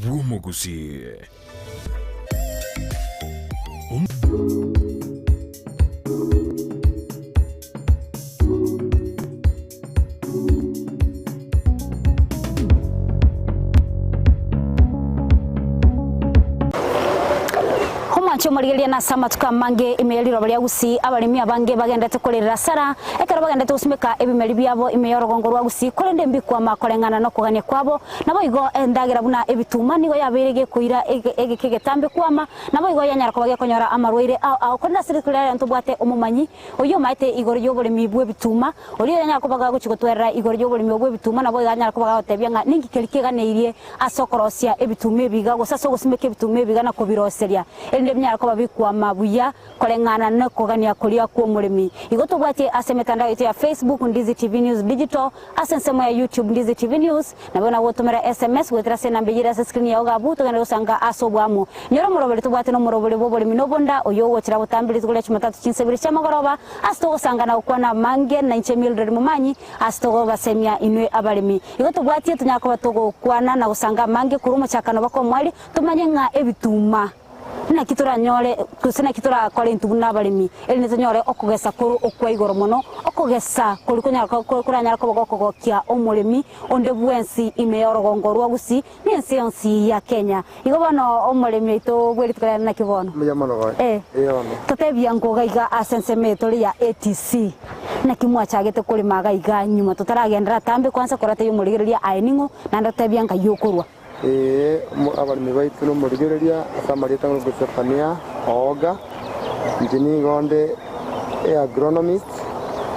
bw'omogusii. Omwanche omorigereria nase amatuko amange ime ye riroba ria Gusii, abaremi abange bagendete korerera asara, ekero bagendete gosimeka ebimeri biabo ime y'orogongo rwa Gusii, korende mbikwama koreng'ana nokogania kwabo. Naboigo endagera buna ebituma nigo yabeire gekoira egeka egetambe kwama, naboigo yanyara koba gekonyora amarwaire ao ao. Korende ase rituko riria ntobwate omomanyi oyio omaete igoro y'oboremi bw'ebituma, oria oyanyara koba gagochia gotwerera igoro y'oboremi obwo bw'ebituma, naboigo anyara koba gagotebia ng'a ninki keria keganeirie ase okorosia ebituma ebi iga, gose ase ogosimeka ebituma ebi iga na kobiroseria, erinde binyare koba bikwama buya koreng'ana nokogania koria kw'omoremi. Igo tobwatie ase emetandao yaito ya Facebook, Ndizi TV News Digital, ase ensemo ya YouTube, Ndizi TV News, Nabo nagotomera sms goetera ase enamba eyio ere ase screen yao gabu togende gosanga ase oboamo. Nyora omoroberi tobwate nomorobori bw'oboremi na obonda oyio ogochera botambe rituko ria Chumatatu chinsa ibere chiamagoroba ase togosanga na gokwana amange na inche Mildred Momanyi ase togobasemia inwe abaremi. Igo tobwatie tonyare koba togokwana na gosanga amange korwa omochakano baka omweri tomanye ng'a ebituma Naki toranyore, gose naki torakore intwe buna abaremi, erinde tonyore okogesa kore okwa igoro mono, okogesa koria konyara koranyare koba gokogokia omoremi onde bwensi ime y'orogongo rwa Gusii na ense yonsi ya Kenya. Igo bono omoremi oito bwe rituko riane naki bono? Mbuya mono goe. Eh, Ee bono. totebia nkoga iga ase ensemo eye tore ya ATC, naki mwachagete korema iga iga nyuma totaragenderera atambe kwansa koratebia omorigereria aye ning'o, naende otebia nkai okorwa. Ee, abaremi baito nomorigereria ase amarieta ng'a Zefania Ooga. Inche nigo nde eagronomist,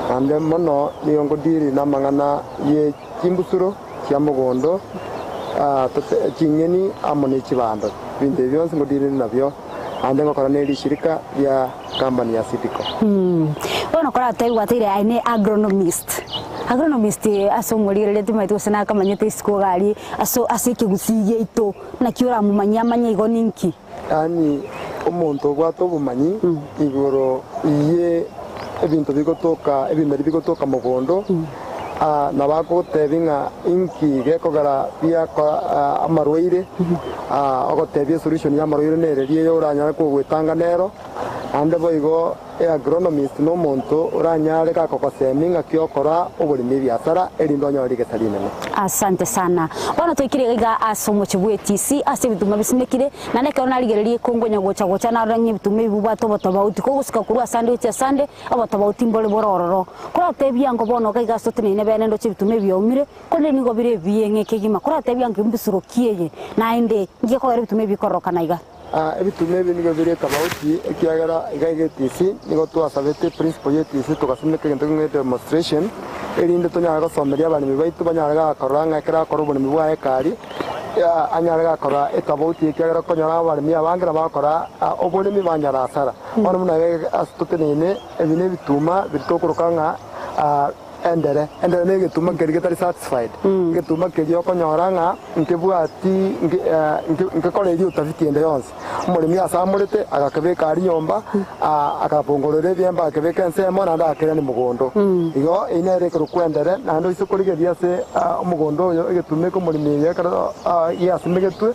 naende mono nigo nkodiri namang'ana ye chimbusuro chia mogondo, ching'eni amo ne chibando. Ebinto ebi bionsi nkodiri nabio, naende ngokora ne rishirika ria company ya Sidco. Bono koratebie gwateire aye ne agronomist. Agronomist ase omorigereria timanyeti gose nakamanyete isiko iga aria ase ase ekegusii giaito naki oramomanyie amanye igo ninki? Yaani omonto obwate obomanyi igoro ye ebinto bigotoka ebimeri bigotoka mogondo, nabo agotebi ng'a inki gekogera biakora amarwaire, ogotebia esolution ya amarwaire nere eye oranyare kogwetanga nero, naende boigo Eagronomist nomonto oranyare gakogosemia ng'aki okora oboremi ebiasara erinde onyore rigesa rinene. Asante sana. Bono toikire iga ase omochie bw'etisi ase ebituma bisimekire, naende ekero narigereria ekongonya gocha gocha narora ng'a ebituma ebi bibwate obotobauti, kogosika korwa asande gochia asande, obotobauti mbore bore ororo. Koratebie ango bono iga iga ase toteneine bene ndoche ebituma ebi biaumire, korende nigo bire ebieng'e kegima. Koratebie ango embusuro ki eye, naende nki gekogera ebituma ebi bikororokana iga? Ebituma ebi nigo bire etabauti, ekiagera iga iga ETC nigo twasabete eprinciple ya ETC togasimeka egento keng'ina demonstration, erinde tonyare gosomeria abaremi baito banyare gakorora ng'a ekero akora oboremi bwaye ekari, anyare gakora etabauti ekiagera okonyora abaremi abange nabo bagokora oboremi banyora hasara. Bono buna iga ase toteneine ebi na ebituma biria tokoroka ng'a. Endere, endere negetuma keria getari satisfied, egetuma keria okonyora ng'a nkebwati nke nkekoreiri utafiti ende yonsi. Omoremi asamorete agakebeka aria nyomba, akabongorora ebiembe agakebeka ensemo naende agakerania mogondo. Igo eyio nere ekorokwa endere, naende oise korigereria ase omogondo oyo egetuma eke omoremi oyo ekero giasimegetwe,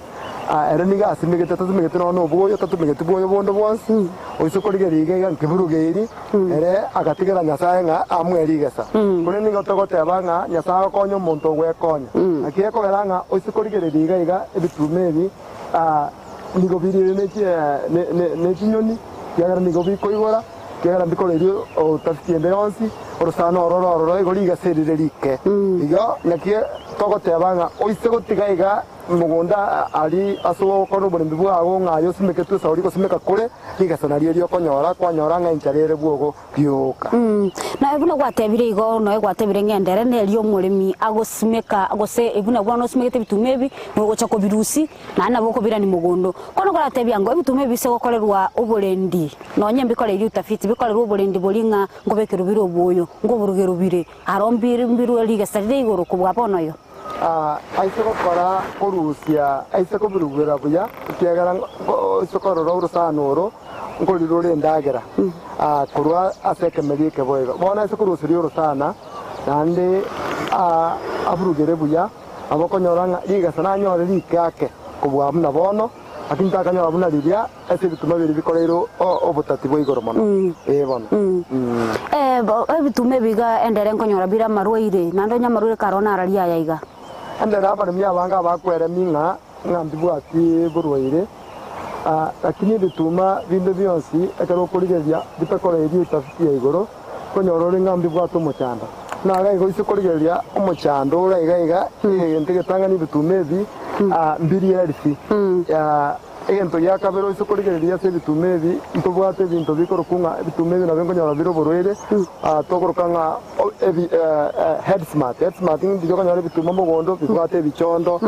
Ere nigo asimegete, tasimegeti nonya nobwoyo, tatumegeti bwoyo bonde bwonsi. Oise korigereria iga iga nkeburugeiri, ere agatigera Nyasae ng'a amoe rigesa. Korende nigo togoteba ng'a Nyasae agokonya omonto ogwekonya. Naki ekogera ng'a oise korigereria iga iga ebituma ebi nigo biriire ne chinyoni, ekiagera nigo bikoigora, ekiagera mbikoreirie otafiti ende yonsi, orosana oro ororo igo rigesa erire rike. Igo naki togoteba ng'a oise gotiga iga. Mogondo aria ase ogokora oboremi bwao, ng'a aye osimeketwe esauri gosimeka kore, rigesa nario erio okonyora, kwanyora ng'a enchara ere bwogo rioka. Naye buna gwatebire igo, noe gwatebire ng'a endere neria omoremi agosimeka, gose buna bono osimegete ebituma ebi, nogocha kobirusia, naende nabo okobirania mogondo. Bono koratebia ng'a ebituma ebi bise gokorerwa oborendi, nonye mbikoreirie utafiti, bikorerwe oborendi boria ng'a nkobekerwa bire obwoyo, nkoburugerwa bire, aro mbirwe rigesa rire igoro kobua bono igo. Aise gokora korusia, aise kobirugera buya, ekiagera oise korora orosana oro nkorirure endagera korwa ase ekemeri eke boigo. Bono aise koruseria orosana, naende aburugere buya, nabo okonyora ng'a rigesa nanyore rike ake. kobua buna bono, lakini takanyora buna riria ase ebituma biria bikoreirwe obotati bwa igoro mono. Ee bono. Ebituma ebi iga endere nkonyora bire amarwaire, naende onye amarwaire kare nararie aya iga. Endere abaremi abange abakweremi ng'a ng'a mbibwati borwaire, lakini ebituma binde bionsi ekero okorigereria bitakoreirie etafiti ya igoro, Konyora ore ng'a mbibwate omochando. Naro igo ise korigereria omochando ore iga iga, egento egetang'ani ebituma ebi mbiri healthy. Egento gia kabere oise korigereria ase ebituma ebi, ntobwate ebinto bikorokwa ng'a ebituma ebi nabio nkonyora bire oborwaire, tokoroka ng'a ebi head smart. Head smart ndiria okonyora ebituma mogondo bibwate ebichondo,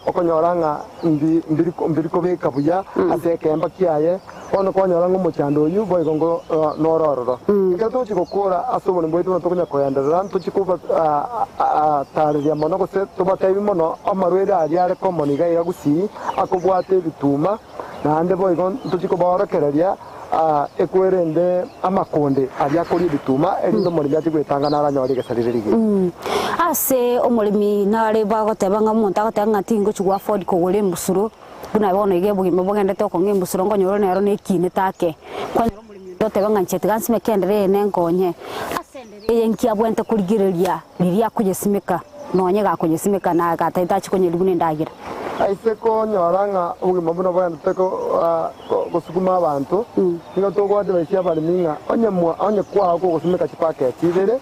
okonyora ng'a mbiri mbiri kobeka buya ase ekeemba kiaye. Bono kwanyora ng'a omochando oyio boigo noro ororo. Ekero togochia gokora ase oborimo bwaito buna tokonya kogenderera, ntochie kobataareria mono gose tobateebie mono amarwaire aria are common iga iga gusii akobwata ebituma, naende boigo ntochie kobaorokereria ekwerende amakonde aria akoria ebituma, erinde omoremi achie gwetanga naranyore egesarire rigiya. Ase omoremi nare bagoteba ng'a omonto agoteba ng'a tingochia go afford kogora embusuro, Buna bono iga obogima bogendete okong'a embusuro nkonyora ore nero nekiinete ake. Kwanyora omoremi onde oteba ng'a inche tiga nsimeke endere eye nenkonye. Ase endere eye nki abwenerete korigereria riria akoyesimeka, nonye gakoyesimeka na gatagete achie konyeria buna endagera. Aise konyora ng'a obogima buna bogendete gosukuma abanto, nigo togoadvise abaremi ng'a onye mwa onye kwao kogosimeka chipaketi ibere,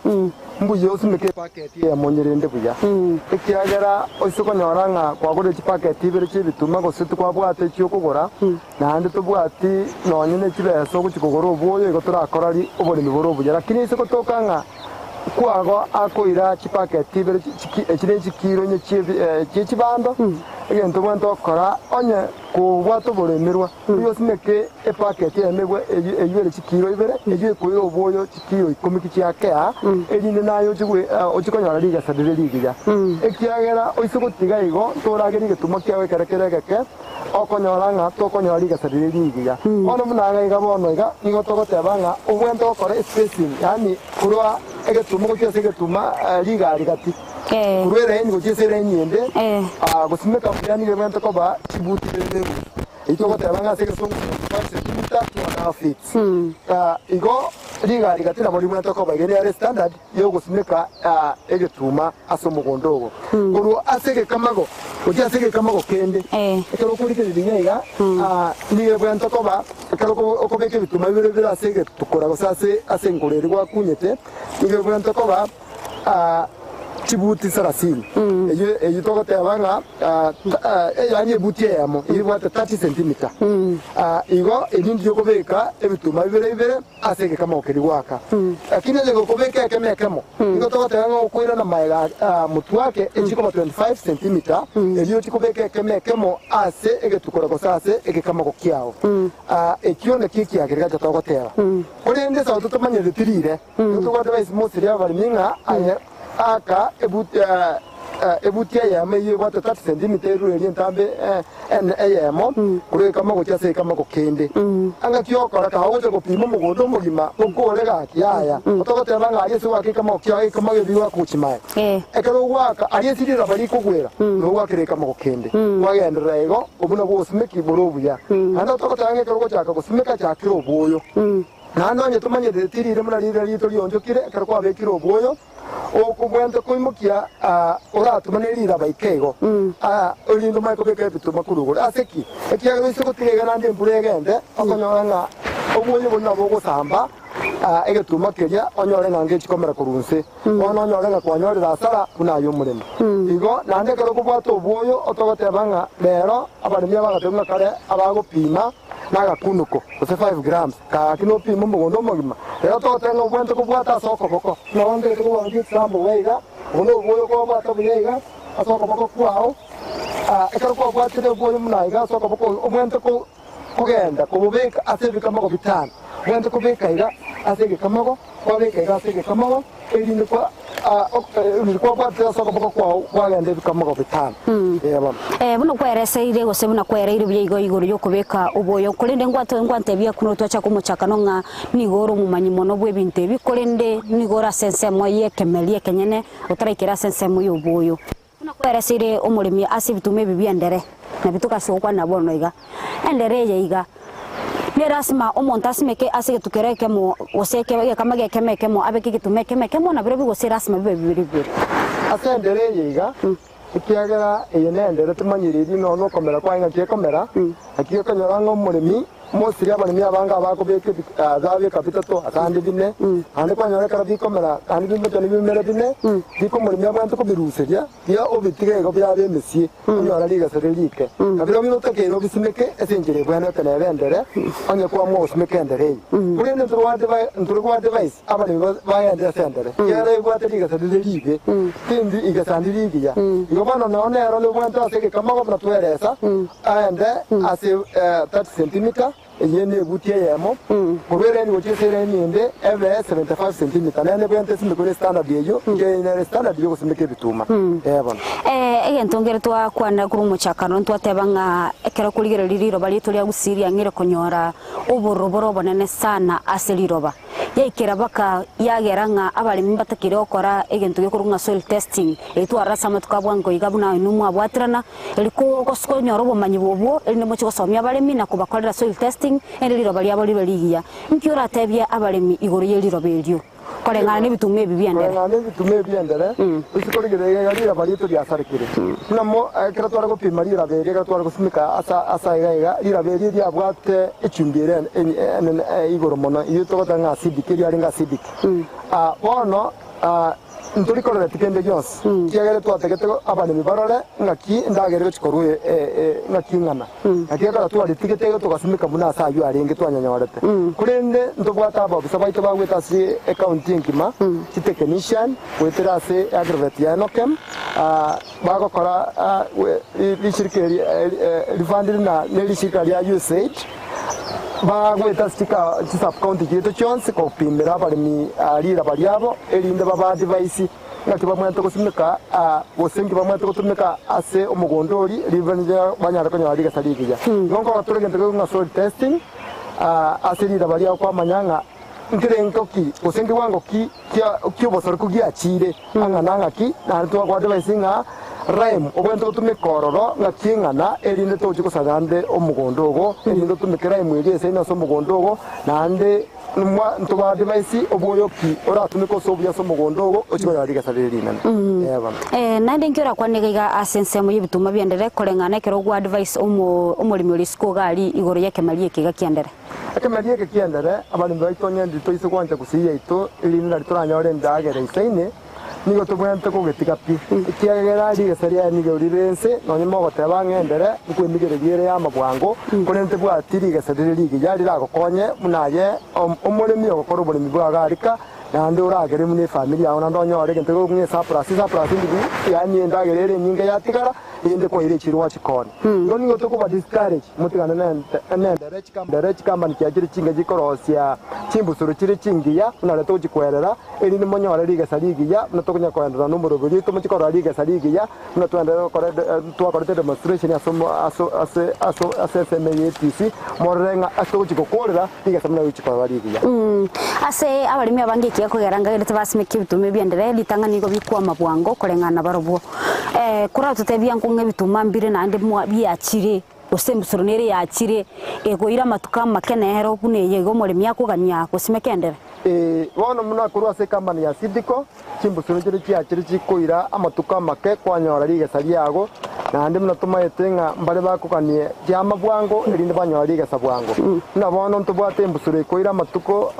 Mbuya osimeke epaketi eyemo onyerende buya, ekiagera oise konyora ng'a kwagorire chipaketi ibere chi'ebituma gose tikwabwate echi'okogora, naende tobwati nonye ne chibesa ogochia kogora obwoyo, igo torakorari oboremi bore obuya. Lakini oise gotoka ng'a kwago akoira chipaketi ibere echi ne chikiro inye chie chibando, egento obwenerete gokora onye kobwate oboremerwa, Mbuya osimeke epaketi eyemo eyio ere chikiro ibere, eyio ekoira oboyo chikiro ikomi chiakea, erinde naye ochie konyora rigesa rire rigiya. Ekiagera oise gotiga igo, toragerie egetumwa kiao ekero kere egeke, okonyora ng'a tokonyora rigesa rire rigiya. Bono buna iga iga bono iga, nigo togoteba ng'a obwenerete gokora espacing, yaani korwa egetumwa gochia ase egetumwa rigari gati, korwa eraini gochia ase eraini ende, gosimeka buya nigo ebwenerete koba chibuti ibere na enusu. Eyio togoteba ng'a ase egesongo 75 centimeter to and half feet. Igo rigari gati nabo ribwenerete koba iga nere standard yogosimeka egetuma ase omogondo ogo. Korwa ase egekamago gochia ase egekamago kende, ekero okorigereria iga iga, nigo ebwenerete koba ekero okobeka ebituma bibere bibere ase egetukora gose ase ase enkoro eria gwakunyete, nigo ebwenerete koba chibuti sarasini, eyio eyio togoteba ng'a yaani ebuti eyemo eyio ebwate 30 centimeter. Igo erio ndiri okobeka ebituma bibere bibere ase egekamo keria goaka. Lakini onye gokobeka ekemo ekemo, nigo togoteba ng'a okoirana magega motwe ake echi koba 25 centimeter, erio ochie kobeka ekemo ekemo ase egetukora gose ase egekamago kiao. Ekio nakio ekiagera gacha togoteba. Korende esauti tomanyereti rire. Nigo tobwate baisimosi ria abaremi ng'a aye aka ebuti eyemo eyio ebwate 30 sentimita erure eria entambe eyemo korwa ekamo gochia ase ekamo kende. Engaki y'okora kaha ogocha gopima omogondo omogima okore gaki yaya otogoteba ng'a aria ase goaka ekemo kiao ekemo ebi goaka gochia maye. Ekero ogoaka aria ase riraba rikogwera nogoakera ekemo kende kwagenderera igo obwo nabwo obosimeki bore obuya. Naende otogoteba ng'a ekero ogochaka gosimeka chakera obwoyo. Naende onye tomanyerereti riire buna riire riaito rionchokire ekero kwabekire obwoyo, okobwente koimokia oratoma ne riraba ike igo, erinde omanye kobeka ebituma korwa igoro. Ase ki? Ekiagera oise gotiga iga naende embura egende, okonyora ng'a obwoyo boria nabo ogosamba egetuma keria, onyore ng'a ngechi komera korwa inse. Bono onyore ng'a kwanyorire asara buna aye omoremi. Igo naende ekero okobwata obwoyo, otogoteba ng'a rero abaremi abagatebwa ng'a kare abagopima, nagakunoko, gose five grams, gaki nopime omogondo omogima. Rero togoteba ng'a obwenerete kobwata ase okoboko. Nabo ntagete kobarokia ekitambo buya iga, obo nobwoyo kwabwata buya iga ase okoboko kwao. Ekero kwabwatire obwoyo buna iga ase okoboko obwenerete kogenda kobobeka ase ebikamago bitano. Obwenerete kobeka iga ase egekamago, kwabeka iga ase egekamago, erinde kwa erinde kwabwatire ase okoboko kwao kwagenda ebikamago bitano. Ee bono. Buna kwereseire gose buna kwereire buya igo igoro y'okobeka oboyo, korende ngwato ngwantebia buna twachaka omochakano ng'a nigo ore omomanyi mono bw'ebinto ebi, korende nigo ore ase ensemo y'ekemeri ekenyene, otaraikera ase ensemo y'oboyo. Buna kwereseire omoremi ase ebituma ebi bi'endere, na bitogase gokwana bono iga, Endere eye iga, nerasima omonto asimeke ase egetu kere ekemo, gose egekama gekemo ekemo, abeke egetuma ekemo ekemo, na birobio gose erasima bibe bibere bibere. Ase endere eye iga, ekiagera eye nendere timanyeriri nonya okomera kwaye ng'aki ekomera, naki gekonyora ng'a omoremi Mosirie abaremi abange abakobeka babeka bitato asande bine, naende kwanyora ekero bikomera, naende bimochani bimere bine, rika omoremi abwenerete kobiruseria, bia obitige igo biabe emesie, onyore rigesa riria rike. Na birobio notakeire obisimeke ase enchera ebwenerete nebe endere, onye kwamua gosimeka endere eye. Korende ntore gwa advise abaremi bagende ase endere, ekiagera ebwate rigesa rire ribe, tindi igesa ndiri rigiya. Igo bono nao nero nobwenerete ase egekamago buna tweresa, Aende ase 30 sentimita, eyio nebuti eyemo, korwa eraini gochia ase eraini ende ebe 75 sentimita. Naende ebwenerete esimekwe ne standard eyio, ekiagera eyio nere standard y'ogosimeka ebituma. Ee bono. Egento nkere twakwanera korwa omochakano ntwateba ng'a ekero korigereria riroba riaito ria Gusii riang'eire konyora obororo bore obonene sana ase riroba. Yaikera baka yagera ng'a abaremi mbatakire gokora egento gekorokwa ng'a soil testing, eye twarora ase amatuko a bwango iga buna inwe mwabwaterana, eri konyora obomanyi obwo erinde mochie gosomia abaremi na kobakorera soil testing erinde riroba riabo ribe rigiya. Nki oratebie abaremi igoro ye riroba erio koreng'ana nebituma ebi bi'endere? Koreng'ana nebituma ebi bi'endere, toise korigereria iga riroba riaito riasarekire. Buna mo ekero tware gopima riroba eri ekero tware gosimeka ase ase aiga iga, riroba eri riabwate echumbi ere enene igoro mono, eyio togoteba ng'a acidic, eriarenge acidic. Bono Ntori kororeti kende gionsi, ekiagera twatagete abaremi barore ng'aki endagera egochia korwa ng'aki eng'ana. Naki ekero twaritigete igo togasimeka buna ase ayio arenge twanyanyorete. Korende ntobwate abaofisa baito bagwete ase ecounty engima, chitechnician, goetera ase agrovet ya Enokem, bagokora rishirika eri rifunded na nerishirika ria USAID, Bagoeta ase chisub-county chiaito chionsi kobimera abaremi riraba riabo, erinde babaadvise ng'aki bamwenerete gosimeka gose nki bamwenerete gotumeka ase omogondo oria erinde banyare konyora rigesa rigiya. Igo nkorora tore egento kegoika ng'a soil testing ase riraba riao kwamanya ng'a nkerengo ki gose nkewango ki ki'obosaroku giachiire ang'ana ng'aki, naende twakoadvise ng'a Rhyme, obwenerete gotumeka ororo ng'aki eng'ana, erinde tochie gosara naende omogondo ogo, erinde otumeke rhyme eria esaine ase omogondo ogo, naende ntobaadvise obwoyo ki oratumeke ase obuya ase omogondo ogo, ochie konyora rigesa rire rinene. Ee bono. Naende inki orakwane iga iga ase ensemo y'ebituma bi'endere koreng'ana ekero ogoadvise omoremi ore isiko iga aria igoro y'ekemeri eke iga ki'endere? Ekemeri eke ki'endere, abaremi baito onye nditoise gwancha gusii yaito, erinde nari toranyore endagera eisaine, Nigo tobwenerete kogetiga pi, ekiagera rigesa riaye nigo rire ense, nonya mogoteba ng'a endere nkwemigereria ere y'amabwango, korende tebwati rigesa rire rigiya riragokonye buna aye omoremi ogokora oboremi bwa gharika, naende oragere buna efamiri yao, naende onyore egento kegoku ng'a esurplus. Esurplus ndiri yaani endagera ere enyinge yatigara, erinde kwaira echiro gwachikonya. Igo nigo tokoba discourage motigane nendere chikambani chikambani chiachire chinge chikorosia chimbusuro chire chingiya buna riria togochikwerera, Erinde monyore rigesa rigiya, buna tokonya koenderera nomorobio oito, mochie korora rigesa rigiya, buna twaenderere gokora twakorete demonstration ase omo ase ase ase ase ensemo eye y'etisi, morore ng'a ase togochia gokorera, rigesa buna rigochia korora rigiya. Ase abaremi abange ekiya kogera ngagerete basimeke ebituma ebi'endere, ritang'ani nigo bikwama bwango koreng'ana nabarobwo. Koratotebia nkong'a ebituma mbire naende mwa biachire. Gose embusuro nere yachire egoira amatuko amake nero buna eye iga omoremi akogania gosimeka endere. Ee, bono buna korwa ase ekambani ya Sidiko, chimbusuro nchire chiachire chikoira amatuko amake kwanyora rigesa riago, naende buna tomaete ng'a mbare bakoganie chiama bwango, erinde banyore rigesa bwango. Buna bono ntobwate embusuro ekoira amatuko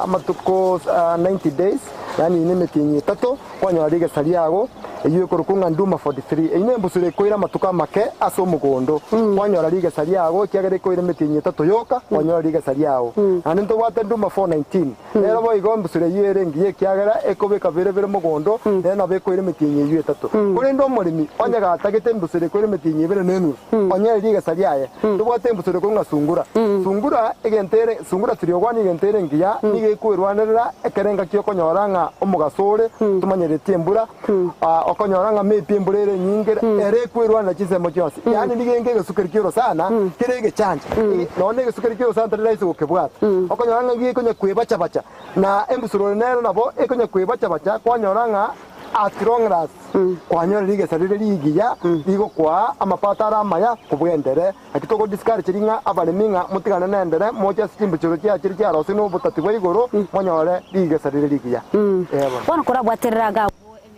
amatuko 90 days, yaani nemetienyi etato, Kwanyora rigesa riago, eyio ekorokwa ng'a Nduma 43. Eyio nembusuro ekoira amatuko amake ase omogondo. Kwanyora rigesa riago, ekiagera ekoira emetienyi etato yoka, kwanyora rigesa riao. Naende ntobwate Nduma 419. Nero boigo embusuro eyio ere engiya ekiagera ekobeka bire bire mogondo, nere nabo ekoira emetienyi eyio etato. Korende omoremi onye gatagete embusuro ekoira emetienyi ebere na enusu, onyore rigesa riaye. Ntobwate embusuro ekorokwa ng'a Sungura. Sungura egento ere, Sungura tiriogwa nigo ere engiya, nigo ekwerwanerera ekero engaki okonyora ng'a omogaso ore, tomanyeretie embura, okonyora ng'a maybe embura ere enyinge, ere ekwerwanera chinsemo chionsi. Yaani nigo enga egesukeru kia orosana kere egechancha. Nonya egesukeru kia orosana tari rahisi gokebwata. Okonyora ng'a nigo ekonya kwebacha bacha, na embusuro ere nero nabo ekonya kwebacha bacha kwanyora ng'a. As long as kwanyora rigesa rire rigiya rigokwaa amapato are amaya kobua endere. Naki togo discourage ng'a abaremi ng'a motigane nendere moche ase chimbuchero chiachire chiarosiwe nobotati bwa igoro monyore rigesa rire rigiya. Ee bono. Bono korabwaterere iga abwo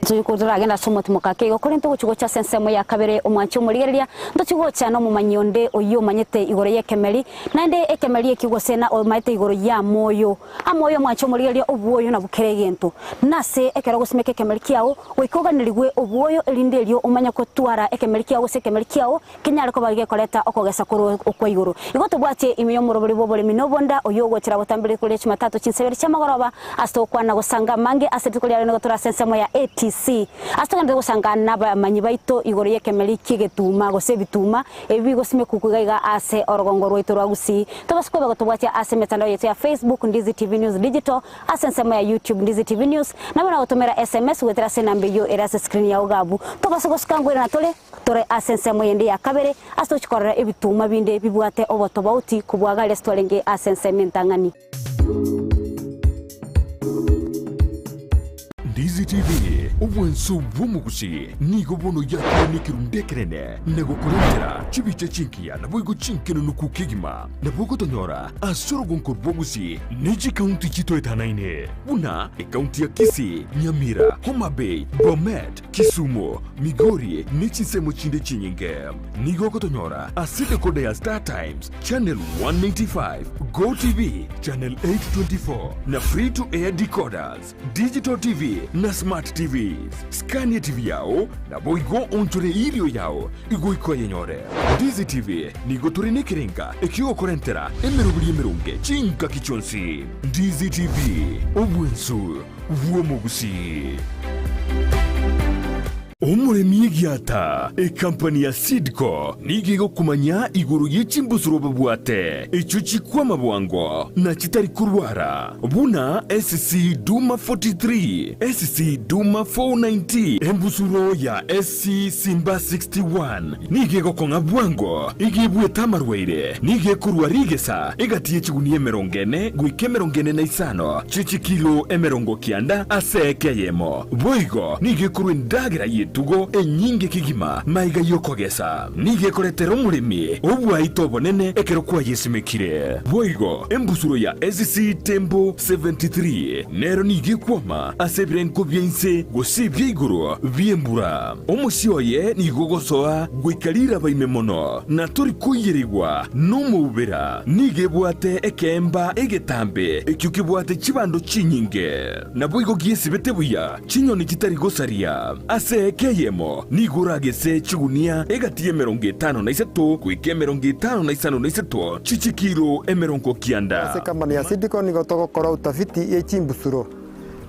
emechie toragende ase omotimoka ake igo, korende togochia gocha ase ensemo ya kabere omwanchi omorigereria, ntochie gocha nomomanyi onde oyio omanyete igoro y'ekemeri, naende ekemeri ekio gose na omaete igoro y'amoyo. Amoyo omwanchi omorigereria obwoyo nabwo kera egento. Nase ekero ogosimeka ekemeri kiao, goika oganerigwe obwoyo erinde erio omanye gotwara ekemeri kiao gose ekemeri kiao kenyare koba gekoreta okogesa korwa okwa igoro. Igo tobwatie ime y'omorobori bw'oboremi na obonda, oyio ogochera botambe rituko ria Chumatatu chinsebere chi'amagoroba, ase togokwana gosanga amange ase rituko riarero nigo tore ase ensemo ya ATC. Ase togenderete gosanga nabamanyi baito igoro y'ekemeri ki'egetuma gose ebituma ebi bigosimekwa iga iga ase orogongo rwaito rwa Gusii. Tobase kweba gotobwatia ase emetandao yaito ya Facebook Ndizi TV News Digital, ase ensemo ya YouTube Ndizi TV News, nabo nagotomera SMS goetera ase enamba eyio ere ase screen yao iga abwo. Tobase gosuka ngoirana tore. Tore ase ensemo yende ya kabere ase togochia korora ebituma binde bibwate obotobauti kobua garia ase twarenge ase ensemo entang'ani. Ndizi TV, obwanso bw'omogusi, nigo bono yakire nekerundu ekenene na gokorentera chibicha chingiya naboigo chinkenenuku kegima. Nabo ogotonyora ase orogonko rw'omogusi ne chikaunti chitoetanaine buna ekaunti ya Kisii, Nyamira, Homa Bay, Bomet, Kisumu, Migori ne chinsemo chinde chinyinge. Nigo ogotonyora ase decoder ya Star Times, channel 195, Go TV, channel 824, na free to air decoders, digital TV na smart TVs. Scan TV yao naboigo onchore erio yao igoika oyenyore. Ndizi TV nigo tore nekerenga ekiogokorentera emeroberi emeronge chingaki chionsi. Ndizi TV, obwensu bw'omogusii. Omoremi egiata, ekampani ya Seedco nigo egokomanya igoro ye chimbusuro babwate, echio chikwama bwango na chitari korwara, buna SC Duma 43, SC Duma 490, Embusuro ya SC Simba 61 nigo egokong'a bwango, igo ebuete amarwaire, nigo ekorua rigesa egati ye chigunia emerongo ene goika emerongo ene na isano chie chikilo 90 ase eka eyemo. Boigo nigo ekorua endagera y'etugo enyinge kegima maiga y'okogesa. Nigo ekoretera omoremi obwaito obonene ekero kwayesimekire. Boigo embusuro ya SC Tembo 73 nero nigo ekwama ase ebirengo bia inse gose ebia igoro bi'embura. Omosie oye nigo ogosoa goika riraba ime mono, na tori koiyerigwa nomoubera. Nigo ebwate ekeemba egetambe ekio kebwate chibando chinyinge. Naboigo giesibete buya chinyoni chitari gosaria. Ase eka eyemo nigo oragese chigunia egati y'53 goika 53 chi'chikilo 90. Ase ekampani ya Sidco nigo togokora utafiti ye chimbusuro.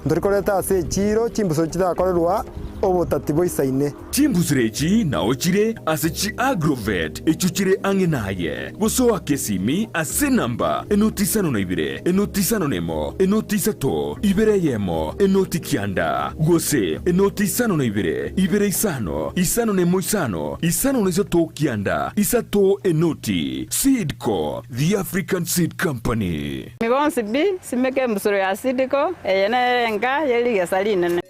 Ntori koreta ase echiiro chimbusuro chitakorerwa obotati boisaine. Chimbusuro echi nao chire ase chi Agrovet echio chire ang'e naye. Gose oake esimi ase enamba enoti isano na ibere, enoti isano na emo, enoti isato, ibere eyemo, enoti kianda, gose enoti isano na ibere, ibere isano, isano na emo isano, isano na isato kianda, isato enoti. Seedco, the African Seed Company. Inwe bonsi pi, simeka embusuro ya Sidiko, eye nere enka ye rigesa rinene.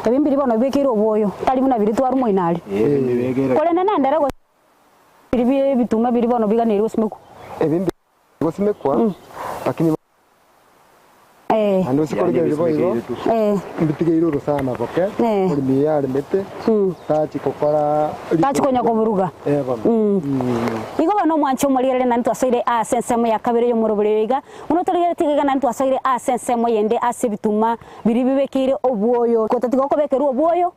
Ebi mbiri bono bibekeire obwoyo, tari buna biria twarwa moino aria. Korende nendere gose biri bie ebituma biri bono biganeire gosimekwa. Ebi mbiri gosimekwa, lakini Naende ase korigereria boigo, mbitigeire orosana boke, omoremi oyo aremete, tachi gokora Tachi konya koburuga. Eh, bono. Igo bono omwanche omorigereri naende twasoire ase ensemo ya kabere y'omorobori oyo iga, buna otorigeretie iga iga naende twasoire ase ensemo yende ase ebituma biria bibekeire obwoyo, gotatiga okobekerwa obwoyo.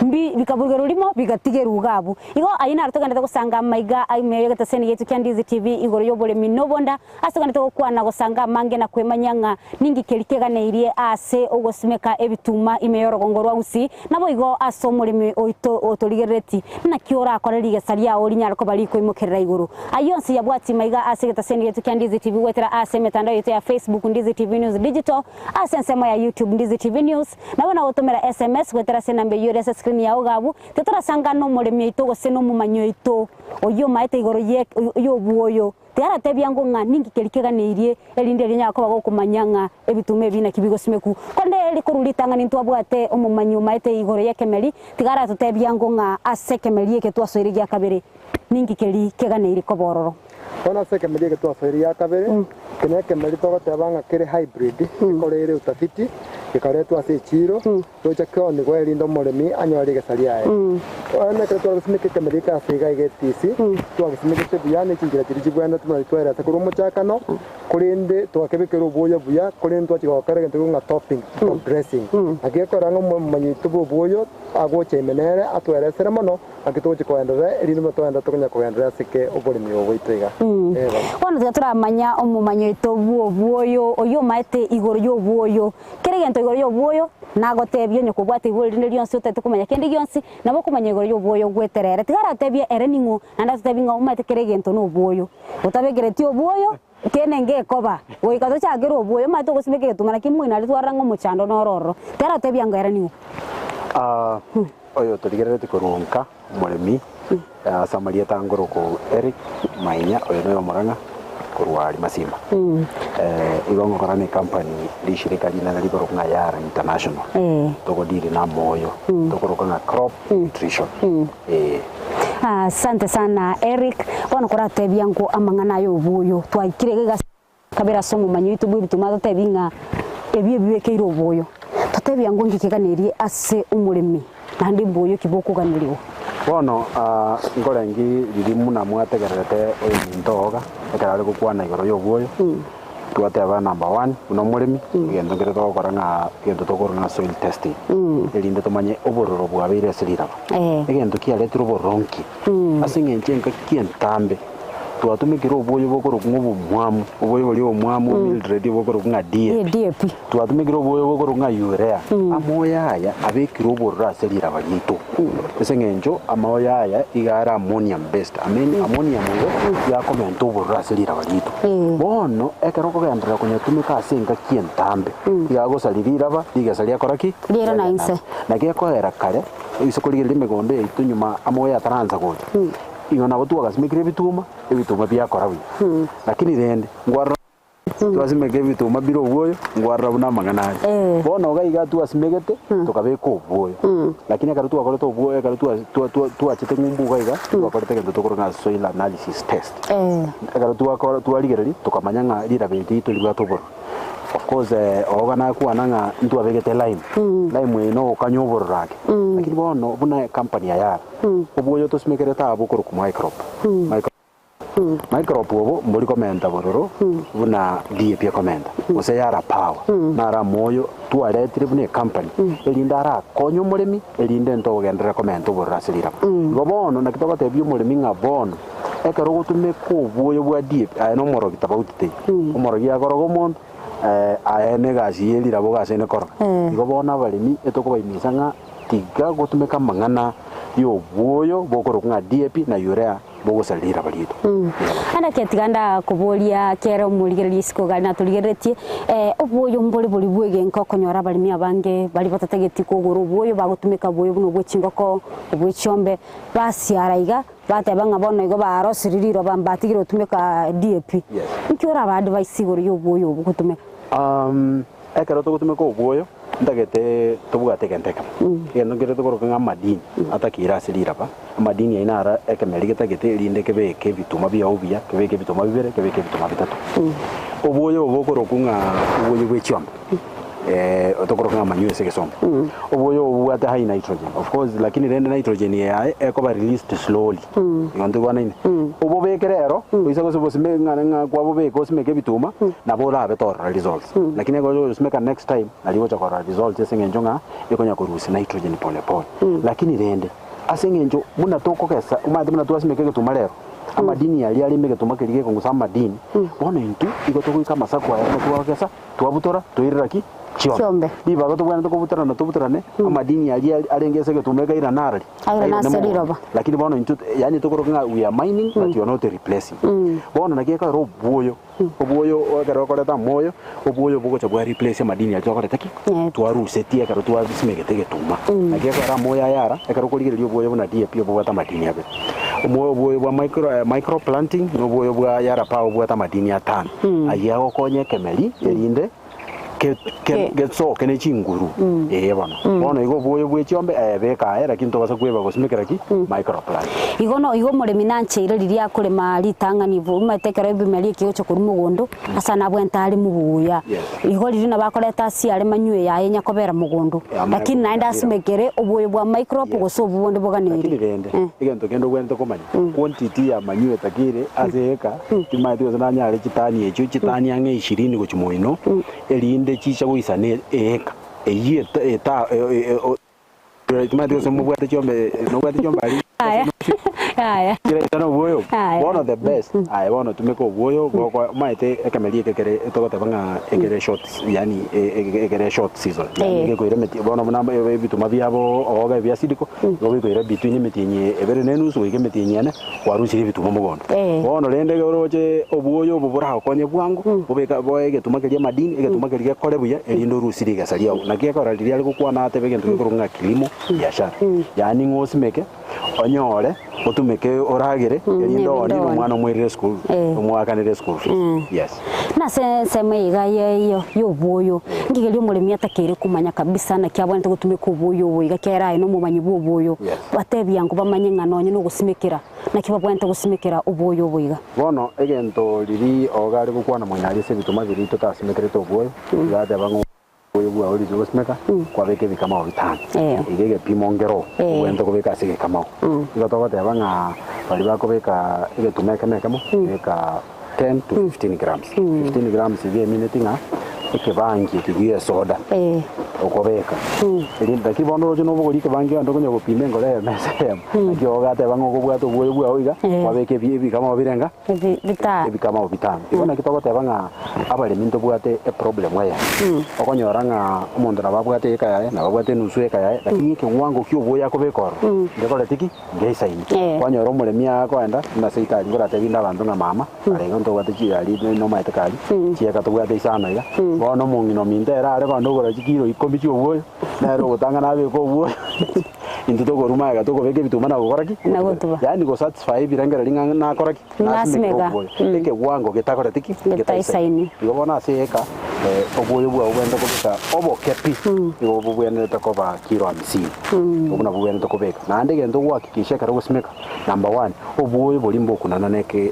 Mbi bikaburugerwa rimo, bigatigerwa iga abwo. Igo ayio naro togenderete gosanga amaiga a ime y'egeteseni giaito kia Ndizi TV igoro y'oboremi na obonda, ase togenderete gokwana gosanga amange na kwemanyia ng'a ninki keri keganeirie ase ogosimeka ebituma ime y'orogongo rwa Gusii, naboigo ase omoremi oito otorigerereti, naki orakore rigesa riao rinyare koba rikoimokerera igoro. Ayio onsi yabwati maiga ase egeteseni giaito kia Ndizi TV goetera ase emetandao yaito ya Facebook Ndizi TV News Digital, ase ensemo ya YouTube Ndizi TV News, Nabo nagotomera sms goetera ase enamba eyio ere ase. escreen yao iga abwo, titorasanga nomoremi oito gose nomomanyi oito oyio omaete igoro ye y'obwoyo. Tiaratebia ango ng'a ninki keria keganeirie, erinde erio onyare koba gokomanya ng'a ebituma ebi naki bigosimekwa. Korende eri korwa ritang'ani ntwabwate omomanyi omaete igoro y'ekemeri, tiga aratotebie ango ng'a ase ekemeri eke twasoire gia kabere, ninki keria keganeirie koba ororo. Bono ase ekemeri eke twasoire gia kabere, eke nekemeri togoteba ng'a kere hybrid, gekoreire utafiti, gekaretwa ase echiiro, Gocha keonigwe erinde omoremi anyore rigesa riaye. Bono ekero twagosimeka ekemeri eke ase iga iga etisi, twagesimegete buya ne chinchera chiria chibwenerete buna twaerete korwa omochakano, korende twakebekera obwoyo buya, korende twachia gokora egento kekorwa ng'a topping, top dressing. Naki gekogera ng'a omomanyi oito bw'obwoyo agocha ime nere atweresere mono, naki togochia kogenderera erinde buna twagenderera tokonya kogenderera ase ke oboremi obo bwaito iga. Ee bono. Bono tiga toramanya omomanyi oito bw'obwoyo, oyio omaete igoro y'obwoyo. Kera egento igoro y'obwoyo nagotebie, onye kobwate igoro rinde rionsi otagete komanya kende gionsi, nabo okomanya igoro y'obwoyo ogwetere ere. Tiga aratebie ere ning'o, naende atotebie ng'a omanyete kera egento nobwoyo. Otabekereti obwoyo, kende ngekoba, goika tochakere obwoyo, omanyete ogosimeka egetuma naki moino aria twarora ng'a omochando noro ororo. Tiga aratebie ango ere ning'o. Oyo torigereretie korwa nka omoremi ase amarieta ngorokwa Eric Mainya, oyo noyo omorang'a korwa aria Masimba. Igo ngokora ne company rishirika rinene rikorokwa ng'a Yara International, togodili na amoyo, tokoroka ng'a crop nutrition, eh. Asante sana Eric, bono koratebia nko amang'ana aya oboyo twaikire iga iga. Kabere ase omomanyi oito bw'ebituma atotebi ng'a ebi ebibekeire oboyo. Totebia ng'o inki keganerie ase omoremi, naende mboyo ki bokoganerigwa? Bono nkorengi riria buna mwategererete oyominto oga ekero are gokwana igoro y'obwoyo, twateba number one buna omoremi, egento nkere togokora ng'a egento tokorwa ng'a soil testing, erinde tomanye obororo bwabeire ase riraba. Egento kiaretire obororo nki? Ase eng'encho engaki entambe twatumekire obwoyo bokorokwa ng'a obomwamu, obwoyo boria obomwamu Mildred bokorokwa ng'a DAP. Twatumekire obwoyo bokorokwa ng'a urea. Amoyo aya abekire obororo ase riraba riaito. Ase eng'encho amaoyo aya iga are ammonium based. Amen ammonium igo yakomenta obororo ase riraba riaito. Bono ekero okogenderera konyatumeka ase engaki entambe, iga agosaria riraba, rigesa riakora ki? Riairana inse. Naki ekoera kare, Ase korigereria emegondo yaito nyuma amoyo ataransa gocha, igo nabo twagasimekire ebituma, ebituma biakora buya. Lakini rende, nkwarora twasimeka ebituma bire obwoyo, nkwarora buna amang'ana aria. Bono iga iga twasimegete, tokabeka obwoyo. Lakini ekero twakorete obwoyo, ekero twa twa twa twachete ng'umbu iga iga, twakorete egento tokoroka ng'a soil analysis test. Ekero twakora twarigereria, tokamanya ng'a riraba eri riaito ribwate obororo. Of course oga nakwana ng'a ntwabegete lime, lime eye nogokanya obororo ake, lakini bono buna ecompany ya Yara, obwoyo tosimekerete aba bokorokwa microbe, microbe microbe obo mbori komenta bororo buna DAP ekomenta, gose Yara power, naro amoyo twaretire buna ecompany, erinde arakonye omoremi, erinde ntogenderere komenta obororo ase riraba. Igo bono naki togotebia omoremi ng'a bono. Ekero ogotumeka obwoyo bwa DAP, aye nomorogi tofauti teiyo. Omorogi akoroga omonto, aye negasi ye riraba ogasene koroga. Igo bono abaremi etokobaimisa ng'a tiga gotumeka amang'ana y'obwoyo bokorokwa ng'a DAP na urea bogosaria riraba riaito. Naende eke tiga ndakoboria kere omorigereria isiko iga natorigereretie, obwoyo mbore boria bw'egenka okonyora abaremi abange baria batatageti kogora obwoyo bagotumeka obwoyo buna obwe chingoko, obwe chiombe, basiara iga. Bateba ng'a bono igo barosirie riroba mbatigire gotumeka DAP. Yes. Inki oraba advice igoro y'obwoyo obo gotumeka? Ekero togotumeka obwoyo, ntagete tobwate egento ekemo. Egento nkere tokoroka ng'a amadini atakeire ase riraba. Amadini ayio naro ekemeri getagete erinde kebeke ebituma biao buya, kebeke ebituma bibere, kebeke ebituma bitato. Obwoyo obo bokorokwa ng'a obwoyo bwe chiombe. Tokoroka ng'a manure ase egesongo. Obwoyo obo bobwate high nitrogen, of course lakini rende nitrogen eye yaye ekoba released slowly. Igo ntoigwanaine? Obobeke rero, oise gose bosime ng'a ng'a kwabobeka osimeke ebituma, nabo orabe torora results. Lakini ekero ogosimeka next time, nario ogocha korora results ase eng'encho ng'a ekonya korusia nitrogen pole pole. Lakini rende, ase eng'encho buna tokogesa, omanyete buna twasimeka egetuma rero, amadini aria are ime egetuma keria gekongusa amadini, bono intwe igo togoika amasaku aya buna twagesa, Twabutora, toirera ki? Chiombe. Chiombe. Ribaga tobwenerete kobutorana tobutorane, amadini aria arenge ase egetuma ekairana arari? Airane ase mogondo. riroba. Lakini bono intwe yaani tokoroka ng'a we are mining but you are not replacing. Bono naki ekero obwoyo, obwoyo ekero okoreta amoyo, obwoyo bogocha bwa replace amadini aria twakorete ki? Yes. Twarusetie ekero twasimegete egetuma. Naki ekero amoyo aya ara, ekero okorigereria obwoyo buna DAP obobwate amadini abere. Omoyo obwoyo bwa micro micro planting na obwoyo bwa yara power obwate amadini atano. Ayio agokonya ekemeri erinde. Getsoke ne chinguru, ee bono. Bono igo obwoyo bwe chiombe, ee beka aye, lakini tobasa kweba gosimekera ki? Microplant. Igo no igo omoremi nancheire riria akorema ritang'ani ibo, omanyete ekero ebimeri ekigocha korwa mogondo, ase nabwente are mobuya. Yes. Igo riria nabo akoreta asiare manywe yaye nyakobera mogondo, Amanye lakini naende kobera. asimekere obwoyo bwa microbe Yes. gose obwo bonde boganeiri. Lakini rende, Eh. egento kende obwenerete komanya, quantity ya manure etakire ase eka, Timanyeti gose nanyare chitani echio, chitani ang'e ishirini gochia moino, erinde chicha goisana eeka eyio eta eta timanyeti gose mobwate chiombe nobwate chiombe aria Aya, aya. chiraisane obwoyo Aya. bono the best aye bono tumeka obwoyo boko omanyete ekemeri eke kere togoteba ng'a ekere short yaani ekere short season yaani Eh. gekoira emeti bono buna ebituma biabo ogoga ebia sidiko igo bikoira between emetienyi ebere na enusu goika emetienyi ene. Kwarusirie ebituma mogondo. Bono rende oroche obwoyo obo boragokonye bwango, bobeka boe egetuma keria amadini, egetuma keria gekore buya, erinde orusie rigesa riao. Naki ekero riria are gokwana atebe egento gekorokwa ng'a kilimo biashara. Yaani ng'a osimeke, onyore, otumeke oragere, erinde oonie na omwana omoirere esukuru, omoakanere eschool fees. Yes. Nase ensemo eye iga y'obwoyo, nkigeria omoremi atakeire komanya kabisa naki abwenerete gotumeka obwoyo obo iga kera aye nomomanyi bw'obwoyo, batebia ngo bamanye ng'a nonye nogosimekera, naki babwenerete gosimekera obwoyo obo iga. Bono egento riria ogo are gokwana monyari ase ebituma biria totasimekerete obwoyo, iga ateba ng'a Oyo bwao riria ogosimeka, kwabeka ebikamao bitano. Iga egepimo nkero obwenerete kobeka ase egekamao. Igo togoteba ng'a baria bakobeka egetuma ekemo ekemo, beka 10 to 15 grams. 15 grams iga emineti ng'a ekebangi eke gia esoda okobeka. Erinde lakini bono oroche nobogoria ekebangi onde okonya gopima enkoro eyemo ase eyemo, naki ogateba ng'a okobwata obwoyo bwao iga, kwabeka ebikamao bire nga. Ebikamao bitano. Igo naki togoteba ng'a abaremi ntobwate eproblem eyemo. Okonyora ng'a omonto nabo abwate eka yaye, nabo abwate enusu eka yaye, lakini ekewango kia obwoyo akobeka ororo, ngekoreti ki? Ngeisaini. Kwanyora omoremi akoenda buna seito aria nkoratebie inde abanto ng'a mama, kare iga ntobwate chigari nomaete kari, chieka tobwate isano iga, bono omong'ina ominto ere are kogenda ogora chikiro ikomi chia obwoyo, nere ogotang'ana abeke obwoyo. Intwe tokorwa magega tokobeka ebituma na gokora ki? Na gotuba. Yaani go satisfy ebirengererio ng'a nakora ki? Nasimeka. Nasimeka obwoyo. Ekewango getakoreti ki? Getaisaini. Igo bono ase eka, obwoyo bwao bwenerete kobeka oboke pi, igo bobwenerete koba kilo hamsini. Obwo nabwo bobwenerete kobeka. Naende egento ogohakikisha ekero ogosimeka, number one, obwoyo boria mbokunana na eke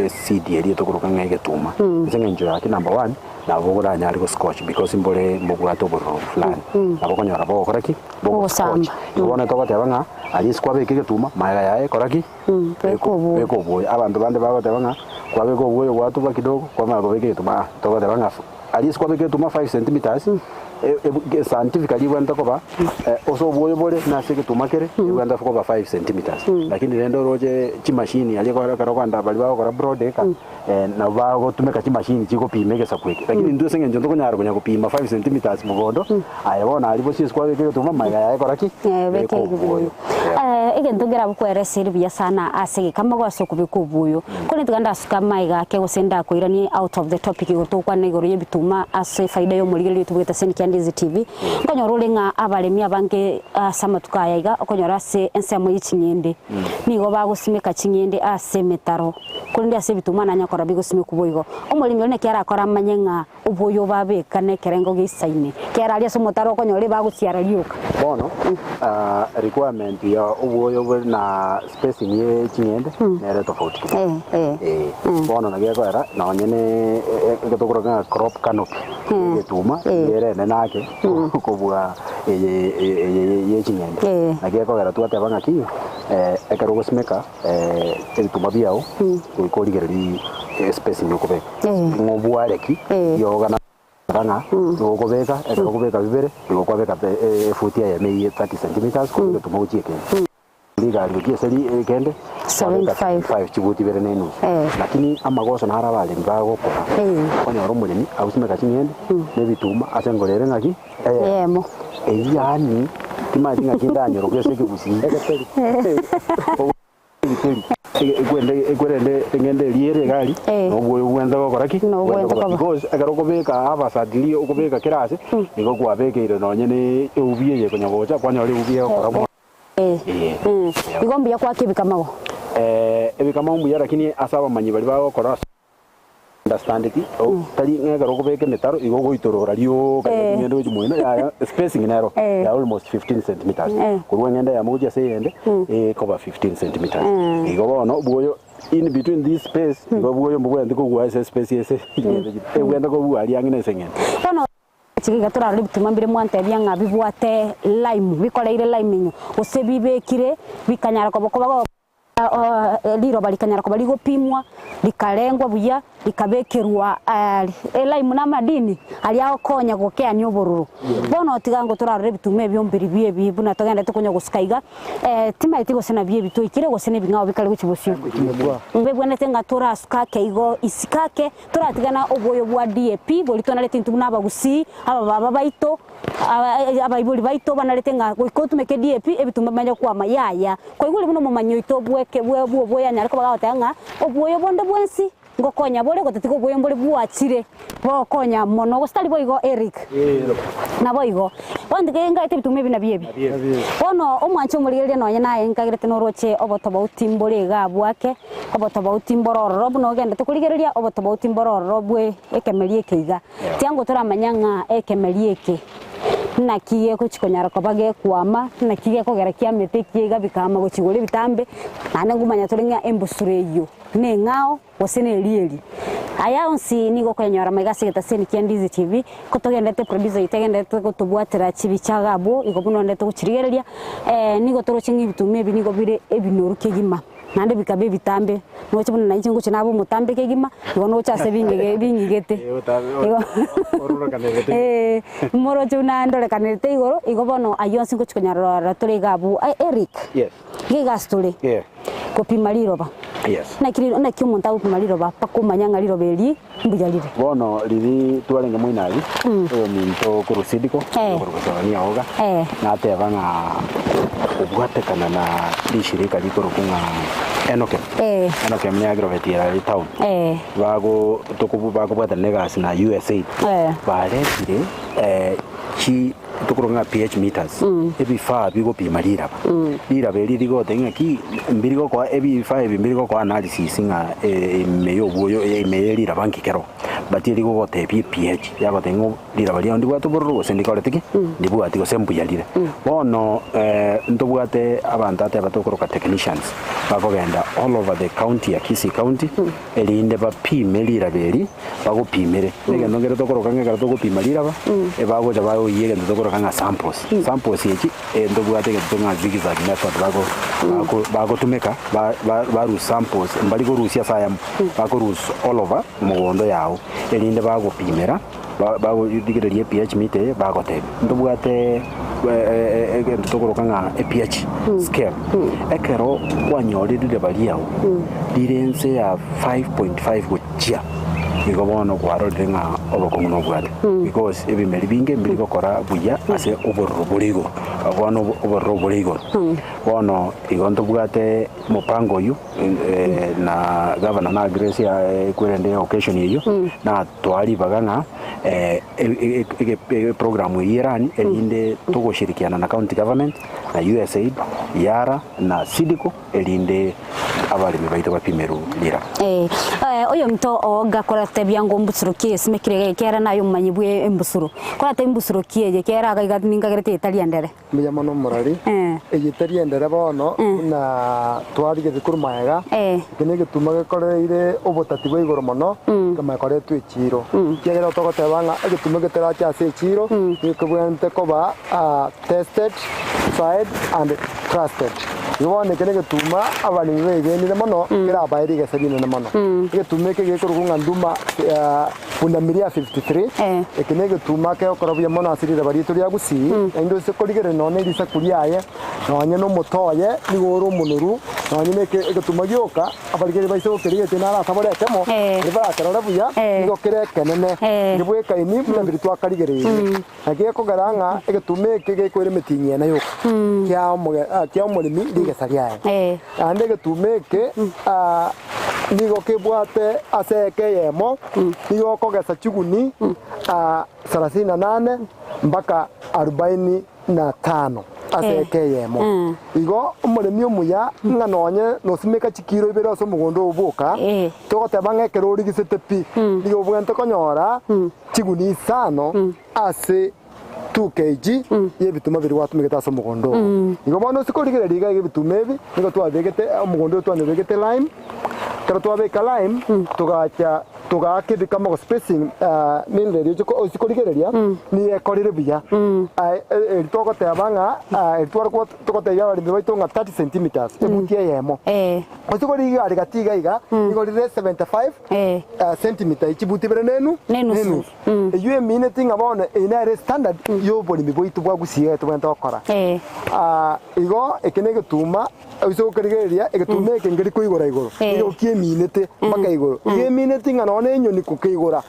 eseed eria tokoroka ng'a egetuma. Ase eng'encho yaki number one, nabo oranyare go scorch because mbore mbobwate obororo fulani. Nabo okonyora bogokora ki? Bogosamba. Igo bono togoteba ng'a aria ase kwabeka egetuma, magega yaye kora ki? Beka obwoyo. Beka obwoyo. Abanto bande bagoteba ng'a kwabeka obwoyo gwatuba kidogo, kwamanya kobeka egetuma aa. Togoteba ng'a aria ase kwabeka egetuma five centimetres, scientifically ebwenerete koba ase obwoyo bore na ase egetuma kere, ebwenerete koba five centimetres. Lakini rende oroche chimashini aria ekero okogenda baria bagokora broad acre, Nabo bagotumeka chimashini chigopima egesaku eke, lakini intwe ase eng'encho ntokonyara konya gopima 5 centimetres mogondo, aye bono aria bosio ase kwabeka egetuma magega yaye kora ki? Beka Beka obwoyo. obwoyo. Egento nkerabe kwereseri buya sana ase egekamago ase okobeka obwoyo, korende tiga ndasuke amaiga ake gose ndakoiranie out of the topic igoro togokwana igoro y'ebituma ase efaida y'omorigereria oito bw'egetaseni kia Ndizi TV, nkonyora ore ng'a abaremi abange ase amatuko aya iga okonyora ase ensemo ye ching'ende nigo bagosimeka ching'ende ase emetaro. Korende ase ebituma nanye korora bigosimekwa boigo. Omoremi oria naki arakore amanye ng'a oboyo obabeka nekerengo geisaine, kera aria ase omotaro okonyora ebagosiara rioka. Bono requirement ya obwoyo bore na spacing ye ching'ende nere tofauti kidogo. Eh, bono naki ekoera nonye ne egetokoroka ng'a crop canopy egetuma ere enene ake kobua eye eye ye ching'ende. Naki ekogera twateba ng'aki ekero ogosimeka. Ebituma biao goika origererie espacing okobeka, ng'a obware ki rioga na ng'a nigo okobeka, ekero okobeka bibere nigo kwabeka efuti eyemo eyio 30 centimetres korwa egetuma gochia ekende, rigari gochia ase ekende. Kwabeka 75. 75 chibuti ibere na enusu. Eh. Lakini amagoso naro abaremi bagokora, Eh. okonyora omoremi agosimeka ching'ende na ebituma ase engoro ere ng'aki? Eyemo. Eyio yaani timanyeti ng'aki ndanyoroke ase ekegusii. Egeteri. Egeteri. Ekwende ekwerende eng'ende eria ere iga aria, Eh. na obwoyo bwente gokora ki? Na obwente Bwente koba. koba. Because ekero okobeka haphazardly okobeka kera ase, nigo kwabekeire nonye na eubi eye konya gocha kwanyora eubi egokora bwango. Eh. Eh. Mm. Igo mbuya kwaka ebikamago. Eh, ebikamago mbuya lakini ase abamanyi baria bagokora ase understandeti, tari ng'a ekero okobeka emetaro igo ogoitorora rioka Eh. eng'ende gochia moino yaya spacing nero Eh. ya almost 15 centimeters Eh. korwa eng'ende eyemo gochia ase eyende ekoba 15 centimeters igo bono obwoyo in between this space igo obwoyo mbobwenereti kogwa ase espace ase ebwenerete kobua aria ang'e na ase eng'ende. Bono Chigiga torarore ebituma mbire mwantebia ng'a bibwate lime, bikoreire lime inwe, gose bibekire bikanyara koba koba riroba rikanyara koba rigopimwa, rikarengwa buya, rikabekerwa elime na amadini aria agokonya gokeania obororo. Bono tiga ngo torarore ebituma ebio mbiri bie ebi buna togenderete konya gosuka iga, timaeti gose nabio ebi twaikire gose na ebing'ao bikare gochia bosio. Mbebwenerete ng'a torasuka ake igo isiko ake, Toratigana obwoyo bwa DAP boria twanarete intwe buna abagusii, abababa baito, abaibori baito banarete ng'a goika otumeke DAP ebituma bimanye kwama yaya. Kwaigure buna omomanyi oito bweke bwe bw'obwoyo anyare koba agoteba ng'a obwoyo bonde bwensi ngokonya bore gotatiga obwoyo mbore bwachire bogokonya mono gose tari boigo Eric? Naboigo. Bono tiga ngaete ebituma ebi nabio ebi. Bono omwanche omorigereria nonye naye nkagerete noroche obotobauti mbore iga abwo ake. Obotobauti mboro ororo buna ogendete korigereria obotobauti mboro ororo bwe ekemeri eke iga. Tiango toramanya ng'a ekemeri eke naki gegochi konyara koba gekwama, naki gekogera kiamete ekiya iga bikama gochia igoro ebitambe, naende nkomanya tore ng'a embusuro eyio neng'ao gose nerieri. Aya onsi nigo okoyanyora maiga ase egetaseni kia Ndizi TV, ko togenderete producer oito agenderete gotobwatera chibicha iga abwo, igo buna onderete gochirigereria, nigo toroche ng'a ebituma ebi nigo bire ebinoru kegima. Naende bikaba ebitambe, noche buna nainche ngochia nabe omotambe kegima, igo noche ase bingige bing'igete. Igo eh, moroche buna ndorekanete igoro, igo bono ayio onsi ngochia konyarora tore iga abwo. Aye Eric, Yes. iga egasi tore, Yeah. gopima riroba. Yes. Naki riro naki omonto agopima riroba mpaka omanya ng'a riroba eri mbuya rire? Bono riria twarenge moino aria, oyominto korwa Sidiko, Eh. okorwa Gosogania Oga, Eh. nateba ng'a kobwatekana na rishirika rikorokwa ng'a Enokem. Eh. Enokem ne agrovet ere aria town. Eh. Bago tokobu bakobwatana na egasi na USAID. Eh. Baretire eh, chi tokorokwa ng'a pH meters, ebifaa bigopima riraba. Riraba eri rigotebia ng'aki mbiri gokoa ebifaa ebi mbiri gokoa analysis ng'a ime ya obwoyo ime ya riraba nki kero, but erigogotebia epH, yagotebia ng'a riraba riao ndibwate obororo gose ndikoreti ki? Ndibwati gose mbuya rire. Bono ntobwate abanto ateba tokoroka technicians, bakogenda all over the county ya Kisii county, erinde bapime riraba eri, bagopimere. Egento nkere tokoroka ng'a ekero togopima riraba, ebagocha baoyia egento tokoroka ng'a samples. Samples echi, ntobwate egento tokoroka ng'a zigzag method bago bago bagotumeka ba ba barusia samples, mbari korusia ase ayamo, bakorusia all over mogondo yago, erinde bagopimera, ba bagorigereria ePH meter eye, bagotebia. Ntobwate egento tokoroka ng'a ePH scale, ekero kwanyorire riraba riago, rire inse ya 5.5 gochia. Igo bono kwarorire ng'a obokong'u nobwate, because ebimeri binge mbiri gokora buya ase obororo bore igoro, bono obororo bore igoro. Bono igo ntobwate mopango oyio na gavana na grace ekwerende occasion eyio, natoa ribaga ng'a eprogram eyio erani erinde togoshirikiana na county government, na USAID, Yara na Sidco. Erinde abaremi baito bapimerwe rira. Ee, oyominto oo gakoratebia ng'a ombusuro ki esimekire iga ekiagera naye omomanyi bwe embusuro. Koratebie mbusuro ki eye ekiagera iga iga ninkagerete etari endere. Mbuya mono omorari, eye teri endere bono buna twarigete korwa magega, eke negetuma gekoreire obotati bwa igoro mono, ekamanya koretwa echiiro. Ekiagera togoteba ng'a egetuma getarache ase echiiro, nigo kebwenerete koba tested, tried and trusted. Igo bono eke negetuma abaremi begenire mono, kerabae rigesa rinene mono. Egetuma eke gekorokwa ng'a nduma pundamilia 53, eke negetuma kegokora buya mono ase riraba riaito ria Gusii, naende ase korigereria nonya ne risaku riaye, nonya na omote oye nigo ore omonoru. Nonye na eke egetuma gioka, abarigereria baise gokerigetie naro asabore ekemo, Eh. erio barakerore buya, Eh. nigo kere ekenene, Eh. ngebwekaini buna biria twakarigereirie. Naki gekogera ng'a egetuma eke gekoira emetienyi ene yoka, kia omoge ah kia omoremi rigesa riaye. Eh. Naende egetuma eke ah, nigo kebwate ase eka eyemo, nigo okogesa chiguni ah, sarasini na nane mpaka arubaini na tano ase Eh. eka eyemo. Igo omoremi omuya ng'a nonye nosimeka chikiro ibere ase omogondo oo bwoka, Eh. togoteba ng'a ekero origisete pi, nigo obwenerete konyora chiguni isano ase 2 kg y'ebituma biria gwatumegete ase omogondo oo. Igo bono ase korigereria iga iga ebituma ebi, nigo twabegete omogondo oyo twanyobegete lime, ekero twabeka lime, togacha togaaka ebikamago spacing nende erio oche ase korigereria nigo ekorire buya. Eri togoteba ng'a eri tware togotebia abaremi baito ng'a 30 centimetres ebuti eyemo. Ase korigia are gati iga iga, nigo rire 75 centimeter chibuti ibere na enu Na enusu. na enusu. Eyio emineti ng'a bono eye nere standard y'oboremi bwaito bwa Gusii eye tobwenerete gokora. Igo eke na egetuma, ase gokerigereria egetuma eke nkeri koigora igoro, nigo kieminete mpaka igoro. Igo emineti ng'a nonya na enyoni kokeigora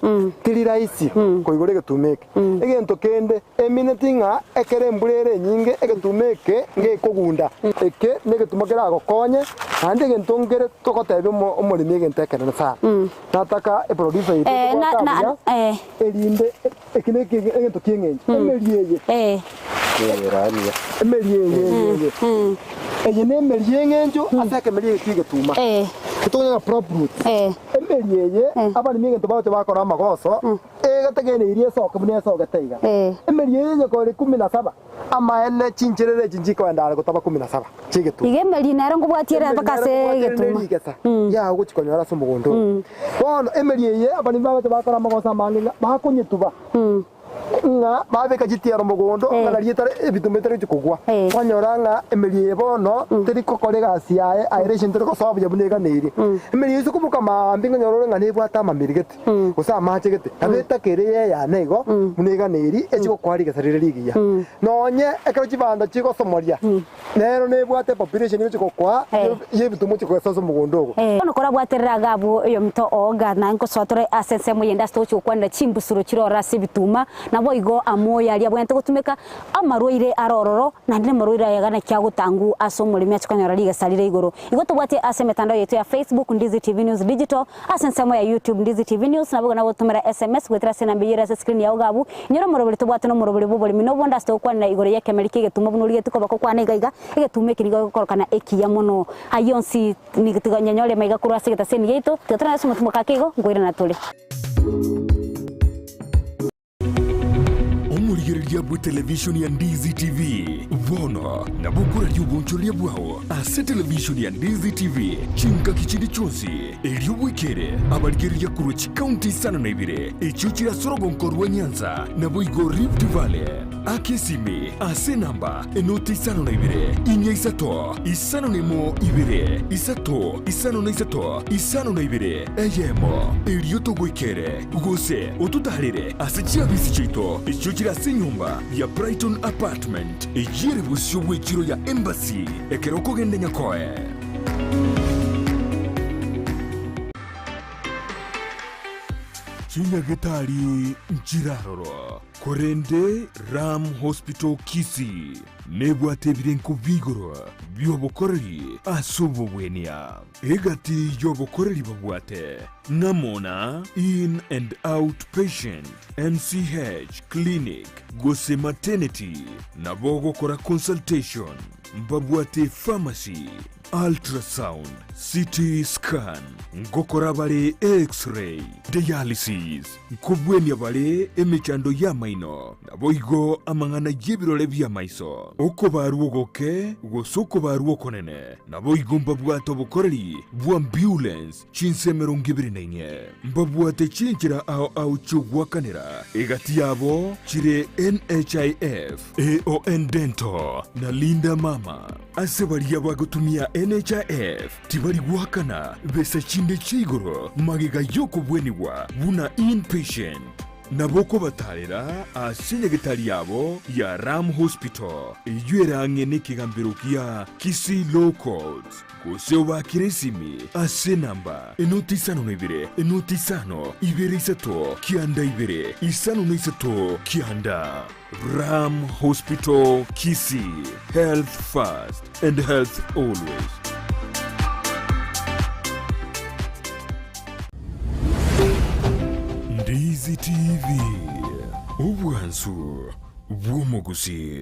teri rahisi koigora egetuma eke. Egento kende, emineti ng'a ekero embura ere enyinge egetuma eke ngekogunda, eke negetuma keragokonye, naende egento nkere togotebia omo omoremi egento ekenene sana. Nataka eproducer yaito Eh, na, tobwate na, buya, eh, erinde eki ne egento ki'eng'encho, emeri eye, eh, emeri eye eye eye, eye nemeri y'eng'encho ase ekemeri eke ki'egetuma. eh, Etokonyora ng'a prop roots. eh, Emeri eye, abaremi egento bagocha bakora amagoso, egetegeneirie esoke buna esogete iga. Emeri eye nyekore ikumi na saba, amaene chincherere echi nchikoenda are gotaba kumi na saba chi'egetuma. Iga emeri nere nkobwatia ere Emeri mpaka nere ase nkobwatia ere egetuma. nerigesa riao ogochia konyora ase omogondo oo. Bono emeri eye abaremi bagocha bakora amagoso amange ng'a bakonyetuba, ng'a babeka chitiaro mogondo, ng'a nario etari ebituma bitari gochia kogwa. Kwanyora ng'a emeri eye bono teri gokora egasi yaye aeration teri gosoa buya buna eganeirie. Emeri eye ase koboka maambia nkonyora ore ng'a nebwate amamiri gete. gose amache gete, nabo etaka ere y'eyane igo, buna eganeri echi gokoa rigesa rire rigiya. Nonye ekero chibando chigosomoria, nero nebwate epopulation egochi gokoa y'ebituma ochi kogesa ase omogondo ogo. Bono korabwaterere iga abwo oyominto ooga, na nkosoa tore ase ensemo eyende ase togochia gokwanera chimbusuro chire ororo ase ebituma, naboigo amoyo aria abwenerete gotumeka, amarwaire are ororo, naende namarwaire aya iga naki agotangwa ase omoremi ache konyora rigesa rire igoro. Igo tobwatie ase emetandao yaito ya Facebook, Ndizi TV News Digital, Ase ensemo ya YouTube Ndizi TV News nabo igo nagotomera SMS goetera ase enamba eyio ere ase screen yao iga abwo. Inyora omorobori tobwate nomorobori bw'oboremi na obonde ase togokwanera igoro y'ekemeri ki'egetumo buna origetie koba kokwana iga iga, egetumo eke nigo gegokorokana ekiya mono. Ayio onsi nigo tiga nyanyore maiga korwa ase egetaseni giaito, tiga torane ase omotumo kake igo, nkoirana tore. Omorigereria bw'etelevishoni ya Ndizi TV bono nabo okoraria obonchoreria bwao ase televishoni ya Ndizi TV chingaki chinde chionsi, erio bwekere abarigereria korwa chikaunti isano na ibere echio chire ase orogonko rwa Nyanza naboigo Rift Valley. Aka esimi ase enamba enoti isano na ibere, inya isato, isano na emo ibere, isato, isano na isato, isano na ibere, eyemo, erio togoikere. Gose ototaarere ase chiabisi chiaito echio chire ase enyomba ya Brighton Apartment, eyio ere bosio bw'echiro ya Embassy ekero okogenda Nyakoe. Chinyagetari nchiraroro, korende Ram Hospital Kisii nebwate ebirengo bi'igoro bi'obokoreri ase obobwenia. Egati y'obokoreri babwate ng'amo na In and Out Patient, MCH Clinic gose Maternity, nabo ogokora consultation, mbabwate pharmacy, ultrasound, CT scan, ngokora bare X-ray, dialysis, nkobwenia bare emechando y'amaino, naboigo amang'ana y'ebirore bi'amaiso, okobarwa ogoke gose okobarwa okonene. Naboigo mbabwate obokoreri bw'ambulance chinsa emerongo ebere na inye. Mbabwate chinchera ao ao chi'ogoakanera, egati yabo chire NHIF, AON Dental, na Linda Mama. Ase baria bagotumia NHIF tibari goakana besa chinde chia igoro magega y'okobwenigwa buna inpatient. Nabo okobatarera ase nyagetari yabo ya Ram Hospital, eyio ere ang'e nekegambero gia Kisii Law Courts, gose obaakere esimi ase enamba enoti isano na ibere, enoti isano, ibere isato, kianda ibere, isano na isato, kianda. Ram Hospital Kisii, health first and health always. Ndizi TV, obwansu bw'omogusii.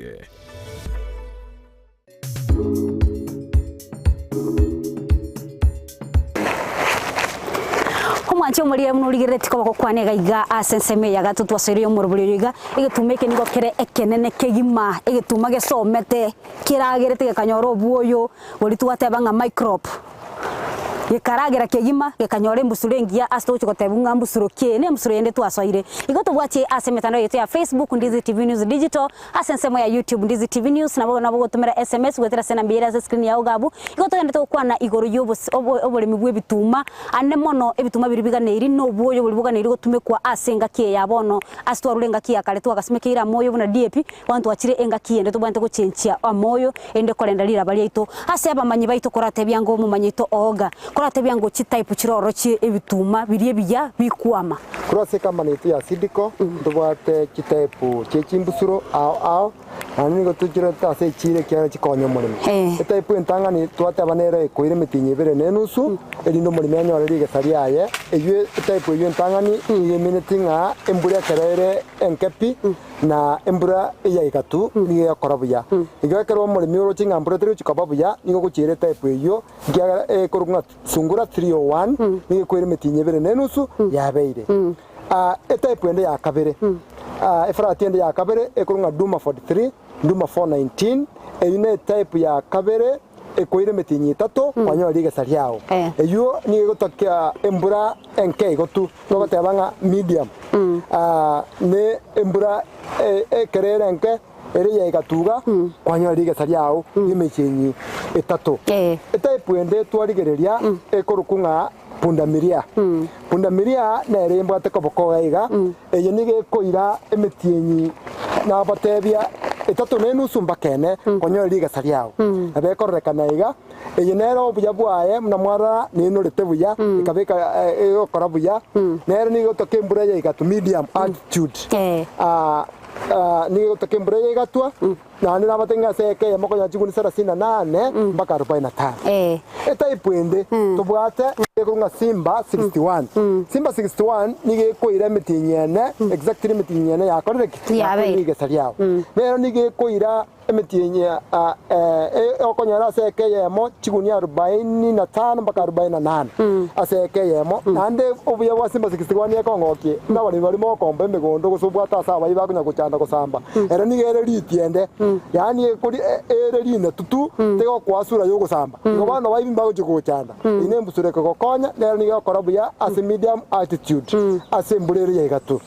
Omwanche omorire buna origereretie koba gokwana iga iga ase ensemo eye ya gatato twasoire y'omorobori oyo iga, egetuma eke nigo kere ekenene kegima, egetuma gesomete keragerete gekanyora obwoyo boria twateba ng'a microbe. Gekaragera kegima, gekanyora embusuro engiya ase togochia gotebwa ng'a mbusuro ki eye, nembusuro eyende twasoire. Igo tobwatie ase emetandao yaito ya Facebook, Ndizi TV News Digital, ase ensemo ya YouTube, Ndizi TV News, nabo nabo ogotomera SMS goetera ase enamba ere ase escreen yao iga abwo. Igo togenderete gokwana igoro ya obos obo oboremi bwa ebituma, ande mono ebituma biria biganeiri na obwoyo boria boganeiri gotumekwa ase engaki eye ya bono. Ase twarure engaki ya kare twagasimekeire amoyo buna DAP, Bono twachire engaki ende tobwenerete gochenchia omoyo, erinde korenda riraba riaito ase abamanyi baito koratebia ng'a omomanyi oito ooga, koratebia ng'a chitype chire ororo chie ebituma biria ebiya bikwama. Korwa ase ecompany yaito ya Sidco ntobwate chitype chie chimbusuro ao ao, naende nigo tochirorete ase echiro ekiagera chikonya omoremi. Etype entang'ani twateba nere ekoira emetienyi ebere na enusu erinde omoremi anyore rigesa riaye, eywo etype eywo entang'ani nigo emineti ng'a embura ekero ere enke pi, Na embura eya egatu nigo egokora buya. Igo ekero omoremi oroche ng'a mbura teri gochia koba buya, nigo ogochiera etype eyio, ekiagera ekorokwa ng'a sungura 301, nigo ekoira emetienyi ebere na enusu, yabeire. Etype ende ya kabere, efrati ende ya kabere ekorokwa ng'a Duma 43, Duma 419, eyio ne etype ya kabere ekoira emetienyi etato kwanyora rigesa riao. Eyio nigo egotokia embura enke igo tu, togoteba ng'a medium, ne embura ekero ere enke ere ya egatuga kwanyora rigesa riao ri'emetienyi etato. Etype ende twarigereria ekorokwa ng'a pundamilia. Pundamilia nere embwate koboko iga iga, eye nigo ekoira emetienyi nabatebia etato na enusu mpaka ene konyora rigesa riao. Nabo ekororekana iga, eye nere obuya bwaye buna mwarora nenorete buya, ekabeka egokora buya, nere nigo egotoka embura ya igatwa medium altitude. Nigo egotoka embura ya igatwa. Naende nabatebie ng'a ase eka eyemo konyora chigundi sarasini na nane mpaka arobaini na tano. Etype ende tobwate ekorwa ng'a Simba 61. Simba 61 nigo ekoira emetienyi ene, exactly emetienyi ene yakorire ki? Yakorire rigesa riao. Nero nigo ekoira emetienyi okonyora ase eka eyemo chigunia arobaini na tano mpaka arobaini na nane ase eka eyemo. Naende obuya bwa Simba 61 ekongokia buna abaremi baria mokomba emegondo gose obwate ase abayi bakonya gochanda gosamba. Ere nigo ere ritiende, yaani ekori ere rinetutu, tegokoa sura y'ogosamba. Igo bono baibi mbagochia gogochanda. Eyio nembusuro ekogokonya, nero nigo egokora buya ase medium altitude, ase embura ere ya igatu.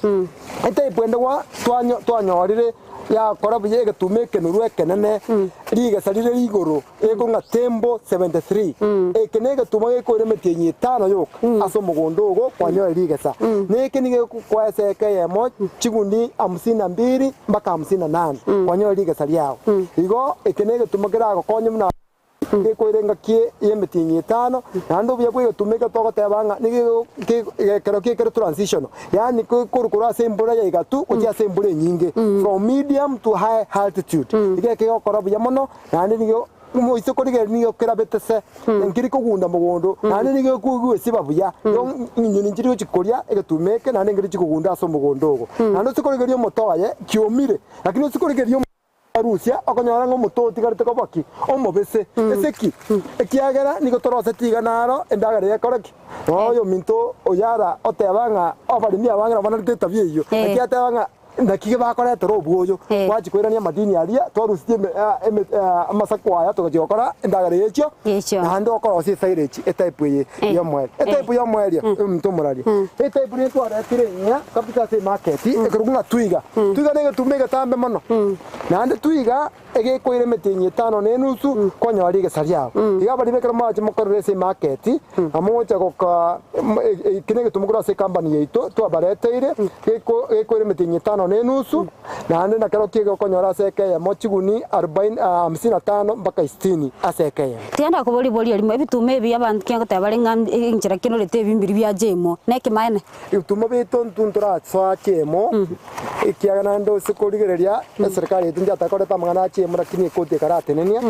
Etype ende gwa twanyo twanyorire yakora buya egetuma ekenuru ekenene, rigesa rire rigoro, Eko ng'a Tembo 73. Eke negetuma gekoira emetienyi etano yoka ase omogondo ogo kwanyora rigesa. Na eke nigo gekokoa eseka eyemo chigundi hamsini na mbili mpaka hamsini na nane kwanyora rigesa riao. Igo eke negetuma keragokonye buna gekoira engaki y'emetienyi etano, naende obuya bw'egetuma eke togoteba ng'a nigo ekero kekere transitional, yaani korwa korwa ase embura ya igatu gochia ase embura enyinge, from medium to high altitude. Igo eke gegokora buya mono. Naende nigo omoise korigereria nigo kerabete se, nkeri kogunda mogondo, naende nigo ekoigwesiba buya. Igo chinyoni nchiri gochia koria egetuma eke, naende nkeri chikogunda ase omogondo ogo. Naende ase korigereria omote oye, kiomire, lakini ase korigereria omote arusia, okonyora ng'a omote otigarete koba ki? Omobese. Ase ki? Ekiagera nigo toroseti iga naro endagera ekore ki? Nonya oyominto oyara oteba ng'a abaremi abange nabo banarete etabia eyio, naki ateba ng'a. Naki bakoretera obwoyo, Eh. gwachia koirania amadini aria twarusirie eme eme amasaku aya togachia gokora endagera y'echio, Y'echio. naende okorosia esilage etype eye Eh. y'omoerio. Etype y'omoerio, omonto omoraria. Etype riria twaretire enyia kabisa ase emarket, ekerokwa ng'a twiga. Twiga na egetuma egetambe mono, naende twiga egekoira emetienyi etano na enusu konyora rigesa riao. Iga abaremi ekero morache mokorere ase emarket, na mogocha goka eki negetumo korwa ase ecompany yaito twabareteire, geko gekoira emetienyi etano na enusu, naende nakerokio egekonyora ase eka eyemo chiguni arubaini hamsini na tano mpaka sitini ase eka eyemo. Tiga ndakoborie riborio erimo, ebituma ebi abanto ki ngoteba bare ng'a enchera ki norete ebi mbiri biacha emo, nekemanene? Ebitumo biaito intwe ntorasoa chiemo, ekiagera naende ase korigereria eserikari yaito nchatakorete amang'ana a chiemo lakini ekoti ekaratenenia,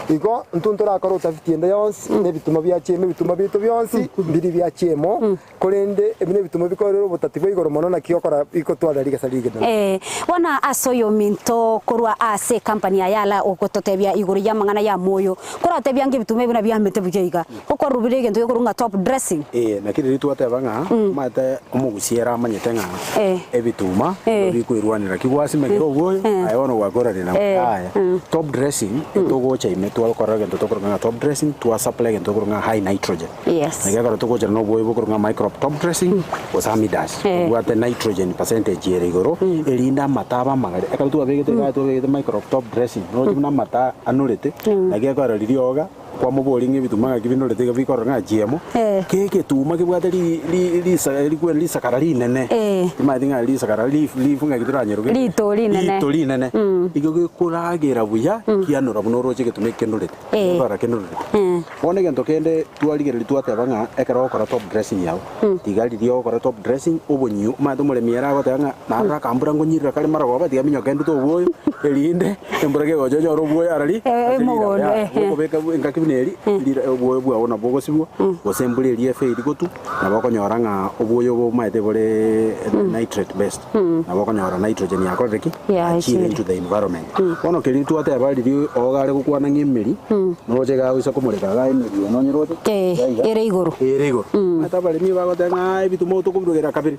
igo intwe ntorakore utafiti ende yonsi na ebitumo bia chiemo, ebitumo biaito bionsi mbiri bia chiemo, korende ebi nebitumo bikorire obotati bwa igoro mono naki okora bigotwarera rigesa rigima. Ee, bono ase oyominto korwa ase ecompany ya Yala ogototebia igoro y'amang'ana y'amoyo, koratebia ng'a ebitumo ebi nabiamete buya iga. Okwarubire egento gekorwa ng'a top dressing. Ee, naki riria twateba ng'a omanyete omogusia ere amanyete ng'a Eh. ebituma Eh. bikoirwanera ki gwasimekera obwoyo Eh. aye bono gwakorania nabo Eh. yaya. Top dressing etogocha ime twakora egento tokorwa ng'a top dressing twa supply egento tokorwa ng'a high nitrogen. Yes. Naki ekero togochera na obwoyo bokorwa ng'a microbe top dressing gose amidas Eh. obwate nitrogen percentage ere igoro erinde amato abe amagare. Ekero twabegete igaa twabegete microbe top dressing roche buna amato anorete naki ekero riria oga Kwamoboria ng'a ebituma ng'aki binorete iga bikorora ng'a chiemo, Eh. kegetuma kebwate ri- ri- risa rikwe risakara rinene. Eh. Timanyeti ng'a risakara leaf leaf ng'aki toranyeroke. Rito rinene. Rito rinene. Igo gekoragera buya, kianora buna oroche egetuma eke kenorete. Eh. Gekorora kenorete. Eh. Bono egento kende twarigereria twateba ng'a ekero ogokora top dressing yago, tiga riria ogokora top dressing obonyio, omanyete omoremi ere agoteba ng'a narora akambura nkonyirira kare marogoba tiga minyoke ndute obwoyo, erinde embura kegocha onyore obwoyo arari Eh, ase mogondo, riraba. eh, eh. Okobeka engaki buna eri, rira obwoyo bwao nabo ogosibwa, gose embura eria efail gotwa, nabo okonyora ng'a obwoyo obo omanyete bore nitrate based, nabo okonyora nitrogen yakorire ki? Yaachire. Yaachire into the environment. Bono keria twateba riria ogo are gokwana ng'a emeri, noroche iga agoisa komoreka iga emeri eye nonye roche, Eh, iga iga, ere igoro. ere igoro. Omanyete abaremi bagoteba ng'a ebituma otokoburugera kabere.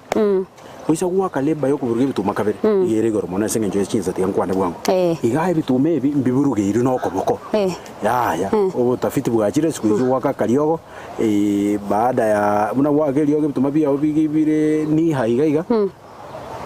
Goisa goaka labour yokoburuga ebituma kabere, iga ere igoro mono ase eng'encho ye chinsa tiga nkwane bwango. Eh. Iga ebituma ebi mbiburugeirwe na okoboko. Eh. Yaya, obotafiti bwachire siku hizi goaka akariogo, baada ya buna goaka eriogo ebituma biao bige bire niha iga iga,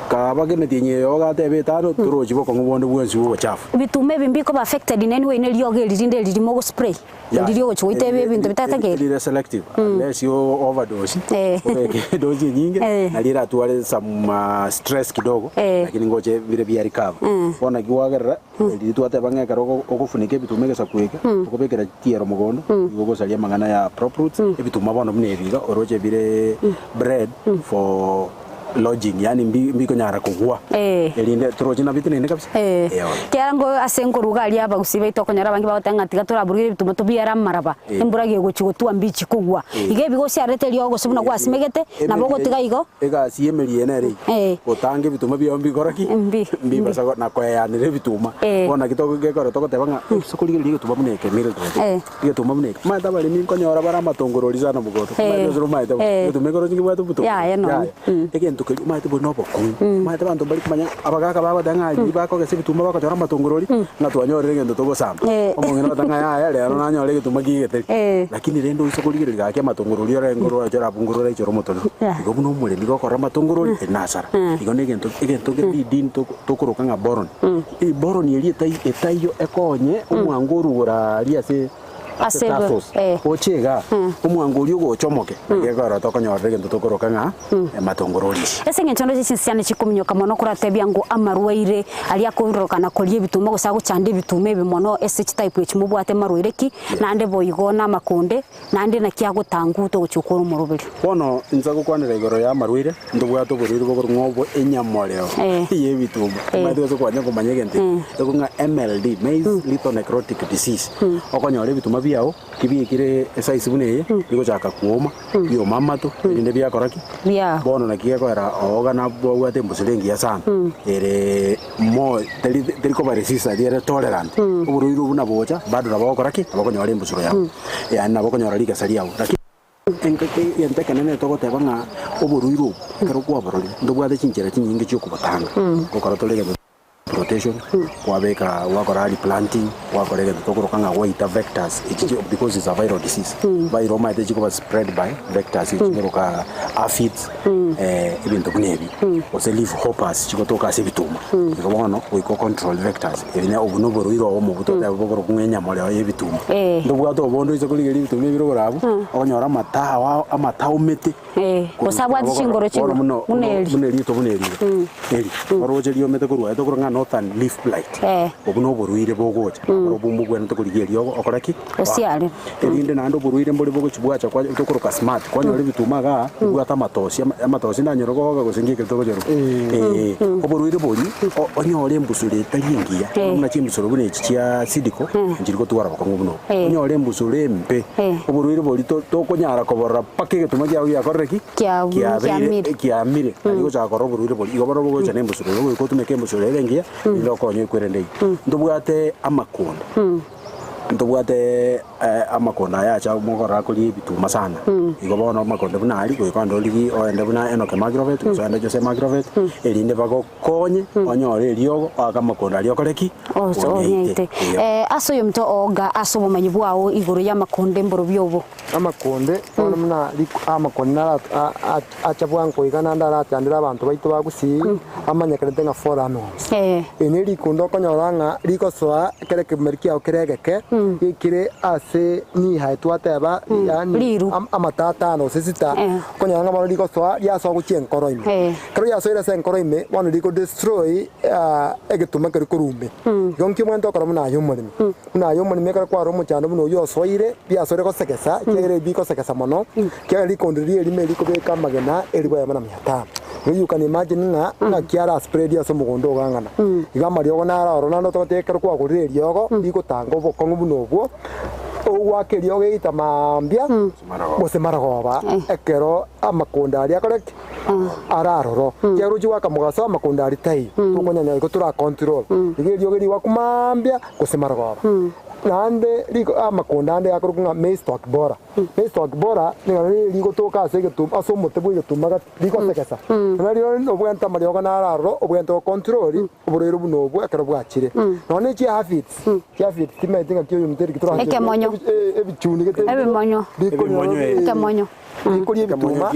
kaba kemetienyi eye ogateba etano, torochi bokong'u bonde bwensi bwa obochafu. Ebituma ebi mbikoba affected neni weine eriogo eri rinde eri rimo ogospray. Riria ogochia goitebia ebinto bitatakeire. Rire selective unless you overdose Eh. obeke dose enyinge Eh. nari eratware some stress kidogo Eh. lakini ngoche bire bia recover. Bono naki gwagerera riria twateba ng'a ekero ogo- ogofunika ebituma egesaku eke okobekera chiero mogondo igo ogosaria amang'ana ya prop roots ebituma bono buna ebi iga oroche bire bred for lodging yaani mbi mbikonyara kogwa Eh. erinde toroche nabio tinene kabisa Eh, Eh, bono. kiagera ngo ase nkoruga aria abagusii baito okonyora abange bagoteba ng'a tiga toraburuge ebituma tobiere amaraba, Eh. embura gegochia gotwa mbichi kogwa. Eh. Iga ebi gosiarete eriogo gose buna gwasimegete, nabo ogotiga igo. Egasi y'emeri eye nere Eh. eye, gotanga ebituma biao mbikora ki? Mbi- Mbibasa go- na koeanera ebituma. Eh. Bono naki togo gekora togoteba ng'a ase korigereria egetuma buna eke Mildred, Eh. egetuma buna eke, omanyete abaremi nkonyora bare amatongorori sana mogondo, Eh. omanyete gose nomaete bo, Eh. egetuma ekero kebwate obotongo, Yaya nonya. yaya. Egento keria omanyete buna obokong'u, omanyete abanto mbari komanya, abagaka bagoteba ng'a riria bakogesa ebituma bakochora amatongorori, ng'a twanyorire egento togosamba. Eh. Omong'ina ogoteba ng'a yaya rero nanyore egetuma ki'egeteri. Eh. Lakini rende oise korigereria gaki amatongorori orenge oroche orabungorore aichore omotorero. Yeah. Igo buna omoremi gokorora amatongorori, eri nasara. Igo na egento egento kere ridini toko tokoroka ng'a boron. Boron eria etai etaiyo ekonye omwango orugoro aria ase Ase ase ebe- tasos. eh. Oche igaa, omwango oria ogocha omoke, naki ekero tokonyorera egento tokoroka ng'a amatongorori. Ase eng'encho ndoche chinsiana chikominyoka mono koratebia ng'o amarwaire aria akororokana koria ebituma gose agochanda ebituma ebi mono ase chitype echi mobwate marwaire ki, naende boigo namakonde, naende naki agotanguta ogochia okora omoroberio. Bono inse gokwanera igoro y'amarwaire, ntobwate oborwaire bokorwa ng'a obo enyamoreo Eh. y'ebituma. Eh. Omanyete gose kwanya komanya egento eke, ekong'a ng'a MLD, maize lethal necrotic disease. Okonyora ebituma biao, kibiekire esize buna eye, bigochaka kuoma, bioma amato, erinde biakora ki? Bia. Bono naki gekoera ooga nabwate embusuro engiya sana, ere more teri teri koba resistant ere tolerant, oborwaire obwo buna bocha, bado nabo ogokora ki? Nabo okonyora embusuro yabo, yaani nabo okonyora rigesa riago. Lakini. Engaki egento ekenene togoteba ng'a oborwaire obo ekero kwabororire ntobwate chinchera chinyinge chiokobotanga, gokora tore egento rotation, kwabeka gwakora replanting, gwakora egento tokoroka ng'a gwaita vectors echi chi because it's a viral disease, viral omanyete chikoba spread by vectors echi chikoroka aphids ebinto buna ebi, gose leaf hoppers chigotoka ase ebituma. Igo bono goika o control vectors ebi ne obu na oborwaire obomo totebe bokorokwa ng'a enyamoreo ya ebituma. Ntobwate obondo oise korigereria ebituma ebire igoro abwo, okonyora amata ao amata aomete. Gose abwate chingoro Bono chingoro buna buna eri. buna erito buna erire eri oroche riomete korwa aye tokorora ng'a northern leaf blight. Obwo na oborwaire bogocha nabo obwo mbobwenerete korigia eriogo okore ki? Osiarere. Erinde naende oborwaire mbore bogochi bwacha kwa tokoroka smart kwanyora ebituma igaa bibwate amatosi ama amatosi ndanyore gogoka gose nki ekero togochora eh oborwaire boria o onyore embusuro etari engiya buna chimbusuro buna echi chia sidiko nchiri gotwara bokong'u buna obo. Onyore embusuro embe oborwaire boria to tokonyara koborora mpaka egetuma kiago giakorire ki? Kiabeire Kiamire. Kiamire nari gochaka korora oborwaire boria igo bono bogocha na embusuro igo goika otumeke embusuro ere engiya erinde okonye ekwerende eyio. Ntobwate amakonda. Ntobwate amakonda aya acha mokorora akoria ebituma sana, igo bono amakonda buna aria goika onde origie oende buna Enock Magrovet gose oende Jose Magrovet, erinde bagokonye onyore eriogo oake amakonda aria okore ki? Onyeite. Eeh. Ase oyominto ooga ase obomanyi bwao igoro y'amakonda emborobio obo. Amakonde bono buna amakonde naro acha bwango iga naende arachandere abanto baito ba Gusii, amanyekanete ng'a fall armyworms. Eri ne rikonde okonyora ng'a rigosoa ekero ekemeri kiao kere egeke, gekire ase knee high twateba yaani Riru. amata atano gose sita, okonyora ng'a bono rigosoa riasoa gochia enkoro ime. Ekero riasoire ase enkoro ime, bono rigo destroy egetuma keria korwa ime. Igo nki omanyete okora buna aye omoremi? Buna aye omoremi ekero kwarora omochando buna oyio osoire, biasoire gosegesa, ekiagera ebi bigosegesa mono, ekiagera rikondo riria erimo erikobeka amagena elifu eyemo na mia tano. Igo you can imagine ng'a ng'aki ara spread ase omogondo ogang'ana. Igo amariogo naro ororo naende otagoteba ekero kwagorire eriogo rigotanga obokong'u buna obwo, ogoaka eriogo egeita mambia gose marogoba ekero amakonda aria akore ki? Are aroro. Ekiagera ochia goaka mogaso amakonda aria taiyo, tokonyanya igo tora control. Igo eriogo rigwakwa mambia gose marogoba. Naende riko amakonda ande akorokwa ng'a maize stalk borer. Maize stalk borer nigo riri rigotoka ase egetuma ase omote bwa egetuma gati rigosegesa. Nario obwenerete amariogo naro aroro obwenerete go control oborwaire buna obwo ekero bwachire. Nonya ne chi aphids, chi aphids timanyeti ng'aki oyominto eriki torache Ekemonyo. ebichuni gete Ebimonyo. Ebimonyo, eh. Ekemonyo. Rikoria ebituma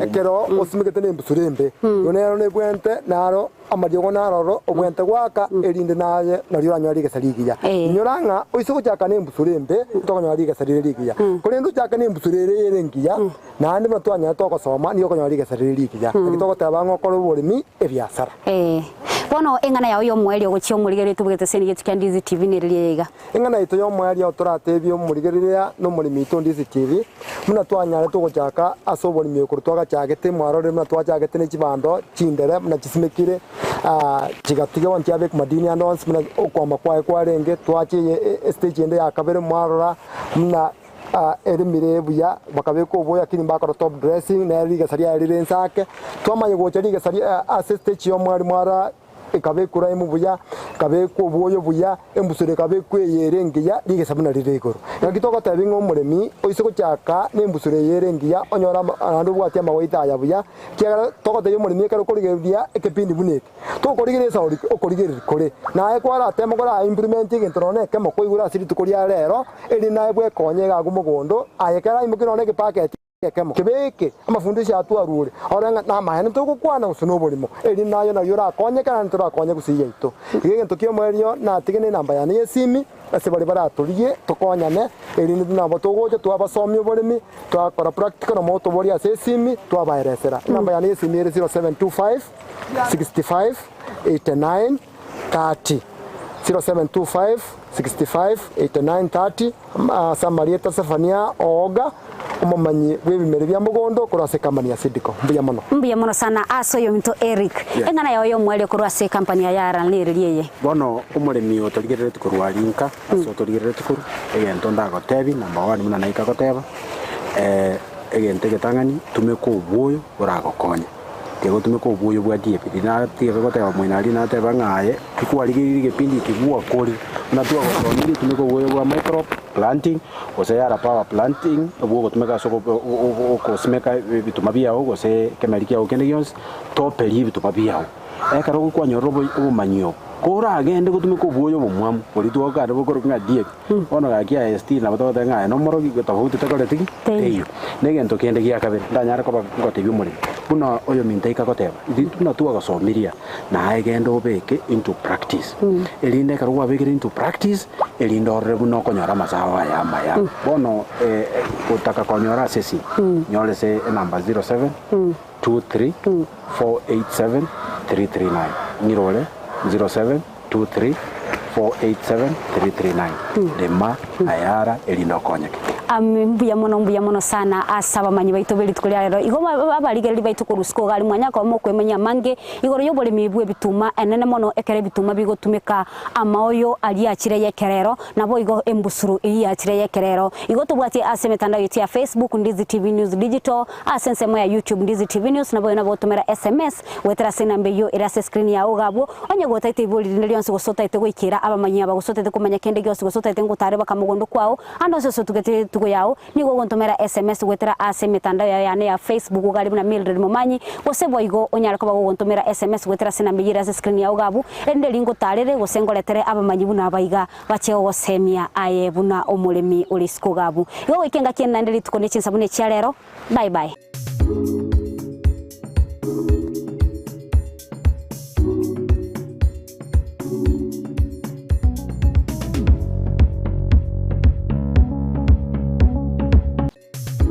ekero osimegete nembusuro embe. Igo nero nebwenerete naro amariogo naroro obwenerete goaka, erinde naye nario oranyore rigesa rigiya. Inyora ng'a oise gochaka nembusuro embe, tokonyora rigesa rire rigiya. Korende ochake nembusuro ere ere engiya, naende buna twanyora togosoma, nigo okonyora rigesa rire rigiya. Naki togoteba ng'a okore oboremi ebiasara. Bono eng'ana yao y'omoerio gochia omorigereria tobwate ase egetu kia Ndizi TV neriria eye iga. Eng'ana yaito y'omoerio toratebie omorigereria na omoremi oito Ndizi TV, Buna twanyarete gochaka ase oboremi okorwa twagachagete, mwarorire buna twachagete ne chibando chindere buna chisimekire, chigatiga bono chiabekwa madini ande onsi buna okwama kwaye kwarenge, twacha eye estage ende ya kabere mwarora buna eremire buya, bakabeka oboyo lakini mbakora top dressing, nere rigesa riaye rire inse ake. Twamanya gocha rigesa ria ase estage ya omweri mwarora. Ekabekwa raimu buya, ekabekwa obwoyo buya, embusuro ekabekwa eye ere engiya, rigesa buna rire igoro. Naki togotebia ng'a omoremi oise gochaka nembusuro eye ere engiya, onyore ama naende obwatie amagoita aya buya, ekiagera togotebia omoremi ekero okorigereria ekepindi buna eke, tokorigereria esauri okorigereria kore, naye kwarateme kora implement egento nonya na ekemo kwaigure ase rituko ria rero, erinde naye bwekonye iga agwo mogondo, aye ekero aimokia nonya na egepaketi. Ekemo kebeke amafundisho atwarure, ore ng'a namaene togokwana gose noborimo, erinde naye nario orakonye kera naende torakonye gusii yaito. Iga egento ki'omoerio natige nenamba yane y'esimi ase baria baratorigie tokonyane, erinde nabo togocha twabasomia oboremi, twakora practical na motoboria ase esimi twabaeresera. Enamba yane y'esimi ere 0725 65 89 30, 0725 65 89 30, Ase amarieta Sefania o Oga, omomanyi bw'ebimeri bia mogondo korwa ase ekampani ya Sidco. Mbuya mono. Mbuya mono sana ase oyominto Eric. Eng'ana yao y'omoerio korwa ase ekampani ya Yara nereri eye. Bono omoremi otorigereretie korwa aria inka, ase otorigereretie korwa, egento ndagotebie, number one buna naika goteba, egento egetang'ani, tumeka obwoyo boragokonye. Tiga gotumeka obwoyo bwa DAP. Riria natiga goteba moino aria nateba ng'a aye tikwarigereiri egepindi eke gwakore, buna twagosomirie tumeka obwoyo bwa microbe planting, gose yara power planting, obwo ogotumeka ase ogosimeka ebituma biago gose ekemeri kiago kende gionsi, toperie ebituma biago. Ekero gokwanyorire obomanyi obo, koragende gotumeka obwoyo obomwamu, boria twakare bokorokwa ng'a DAP, Bono gaki aye still nabo togoteba ng'a aye nomorogi tofauti takoreti ki? Teiyo. Na egento kende gia kabere ndanyare koba ngotebia omoremi, buna oyominto aika goteba, intwe buna twagosomiria, naye genda obeke into practice. Erinde ekero kwabekire into practice, erinde orore buna okonyora amasabo aya amaya. Bono gotaka konyora ase esimi, nyore ase enamba 07 23 487 339. Ng'irore 07 23 487 339. Rema ayara erinde okonyeke. Amen mbuya mono mbuya mono sana ase abamanyi baito be rituko ria rero. Igo abarigereri baito korwa isiko iga aria mwanya koba mokwemanyia amange igoro y'oboremi bw'ebituma enene mono ekero ebituma bigotumeka amaoyo aria achire y'ekerero Naboigo embusuro eyio yachire y'ekerero. Igo tobwatie ase emetandao yaito ya Facebook, Ndizi TV News Digital, ase ensemo ya YouTube, Ndizi TV News, naboigo nabo gotomera SMS goetera ase enamba eyio ere ase escreen yao iga abwo. Onye gotaete ibori rinde rionsi gose otaete goikera abamanyi aba gose otaete komanya kende gionsi gose otaete ngotare baka mogondo kwao ande onsi ase otugete etugo yao, Nigo ogontomera sms goetera ase emetandao yao yane ya Facebook iga aria buna Mildred Momanyi, gose boigo onyare koba gogontomera sms goetera ase enamba eyio ere ase screen yao iga abwo, erinde riria ngotarere gose ngoretere abamanyi buna aba iga bache gogosemia aye buna omoremi ore isiko iga abwo. Igo goika engaki ende naende rituko ne chinsa buna echia rero. Bye bye.